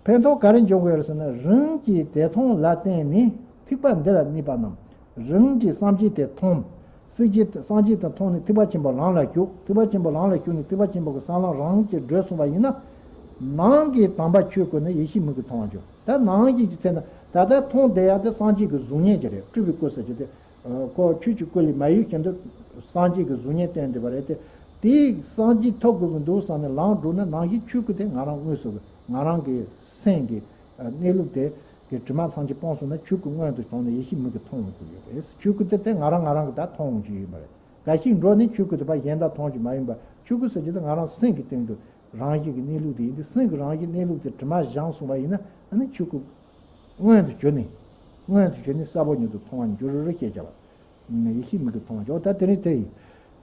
ཕན་ཐོགས་ག་རེ་འབྱུང་གི་ཡོད་ཟེར་ན། རང་གིས་དེ་མཐོང་ལ་བརྟེན་ནས་ཐེག་པ་འདི་ལ་གནས་པ་རྣམས། རང་གིས་སངས་རྒྱས་དེ་མཐོང་། སངས་རྒྱས་སངས་རྒྱས་དེ་མཐོང་ནས་ཐེག་པ་ཆེན་པོ་ལམ་ལ་ཞུགས། ཐེག་པ་ཆེན་པོ་ལམ་ལ་ཞུགས་ནས་ཐེག་པ་ཆེན་པོ་གི་ས་ལམ་རང་གིས་བགྲོད་སོང་བ་ཡིན་ན། ནང་གི་དམ་པ་ཆོས་སྐུ་ནི་ཡེ་ཤེས་མིག་གིས་མཐོང་བར་འགྱུར། ད་ནང་བཞིན་གྱི་ཚེ་ན་ད་ལྟ་མཐོང་བསྡད་ཡག་དེ་སངས་རྒྱས་ཀྱི་གཟུགས་བརྙན་ཅིག་རེད། སྤྲུལ་པའི་སྐུ་ཟེར་རྒྱུ་དེ། ཁོ་ཆོས་ཀྱི་སྐུ་ལས་མ་གཡོས་བཞིན་དུ་སངས་རྒྱས་ཀྱི་གཟུགས་བརྙན་བསྟན་བསྡད་པ་རེད་དེ། དེས་སངས་རྒྱས་ཐོབ་དགོས་ཀྱི་འདུག་བསམ་ནས་ལངས་འགྲོ་ན། ནང་བཞིན་ཆོས་སྐུ་དེ་ང་རང་དངོས་སུ་གི་ང་རང་གི་སེམས་ཀྱི་གནས་ལུགས་དེ་གི་དྲི་མ་ཐམས་ཅད་སྤངས་སོང་ན། ཆོས་སྐུ་མངོན་དུ་བྱུང་ནས་ཡེ་ཤེས་མིག་གིས་མཐོང་འོང་གི་ཡོད་རེད། ཆོས་སྐུ་དེ་དེ་ང་རང་ང་རང་གིས་ད་མཐོང་འོང་གི་ཡོད་མ་རེད། འགའ་ཞིག་འགྲོ་ནས་ཆོས་སྐུ་དེ་ཕར་གཞན་དག་མཐོང་རྒྱུ་མ་ཡིན་པ། ཆོས་སྐུ་ཟེར་རྒྱུ་དེ་ང་རང་སེམས་ཀྱི་སྟེང་དུ་རང་བཞིན་གྱི་གནས་ལུགས་དེ་ཡིན་དུས། སེམས་ཀྱི་རང་བཞིན་གནས་ལུགས་དེ་དྲི་མ་སྦྱངས་སོང་བ་ཡིན་ན། ཨ་ནི་ཆོས་སྐུ་མངོན་དུ་གྱུར་ནས། མངོན་དུ་གྱུར་ནས་གསལ་པོ་ཉིད་དུ་མཐོང་བར་འགྱུར་ཞེས་བྱ་བ། ཡེ་ཤེས་མིག་གིས་མཐོང་བར་འགྱུར། ད་དེ་རིང་དེ་ཡིན།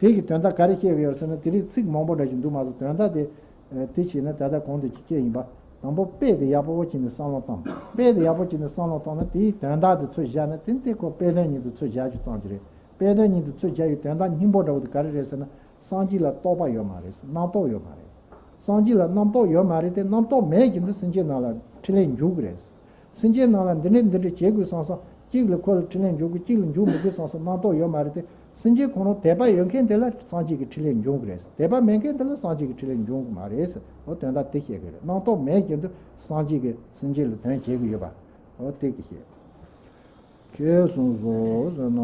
དེ་གི་དོན་དག་ག་རེ་བཤད་ཀྱི་ཡོད་ཟེར་ན། དེ་རིང་ཚིག་མང་པོ་འདྲ་ཞིག་འདུག་མ་གཏོགས། དོན་དག་དེ་དེ་བྱས་ན་ད་ལྟ་གོང་དུ་ཅིག་བཤད་ཡིན་པ། དང་པོ་དཔེ་དེ་ཡག་པོ་བྱས་ནས་བསམ་བློ་བཏང་། དཔེ་དེ་ཡག་པོ་བྱས་ནས་བསམ་བློ་བཏང་ན། དེའི་དོན་དག་དེ་ཚུར་བཞག་ན། དེ་དེ་ཁོ་དཔེ་དོན་གཉིས་དེ་ཚུར་བཞག་རྒྱུ་ཙམ་གྱི་རེད། དཔེ་དོན་གཉིས་དེ་ཚུར་བཞག་ཡའི་དོན་དག་སྙིང་པོ་འདྲ་བོ་དེ་ག་རེ་རེད་ཟེར་ན། སངས་རྒྱས་ལ་རྟོག་པ་ཡོད་མ་རེད། རྣམ་རྟོག་ཡོད་མ་རེད། སངས་རྒྱས་ལ་རྣམ་རྟོག་ཡོད་མ་རེད་དེ། རྣམ་རྟོག་མེད་བཞིན་དུ་སེམས་ཅན་རྣམས་ལ་འཕྲིན་ལས་འབྱུང་གི་རེད། སེམས་ཅན་རྣམས་ལ་འདི་འདྲ་འདི་འདྲ་བྱེད་དགོས་བསམ་བསམ། གཅིག་ལ་ཁོ་ལ་འཕྲིན་ལས་འབྱུང་དགོས། གཅིག་ལ་འབྱུང་མི་དགོས་བསམ་བསམ། རྣམ་རྟོག་ཡོད་མ་རེད་དེ། སེམས་ཅན་ཁོ་རང་དད་པ་ཡོད་མཁན་དེ་ལ་སངས་རྒྱས་ཀྱི་འཕྲིན་ལས་འབྱུང་གི་རེད། དད་པ་མེད་མཁན་དེ་ལ་སངས་རྒྱས་ཀྱི་འཕྲིན་ལས་འབྱུང་གི་མ་རེད། འོ་དོན་དག་དེ་བཤད་གི་རེད། རྣམ་རྟོག་མེད་བཞིན་དུ་སངས་རྒྱས་ཀྱི་སེམས་ཅན་ལ་དོན་བྱེད་ཀྱི་ཡོད་པ། འོ་དེ་གི་བཤད། ཞེས་གསུངས་སོ་ཟེར་ན།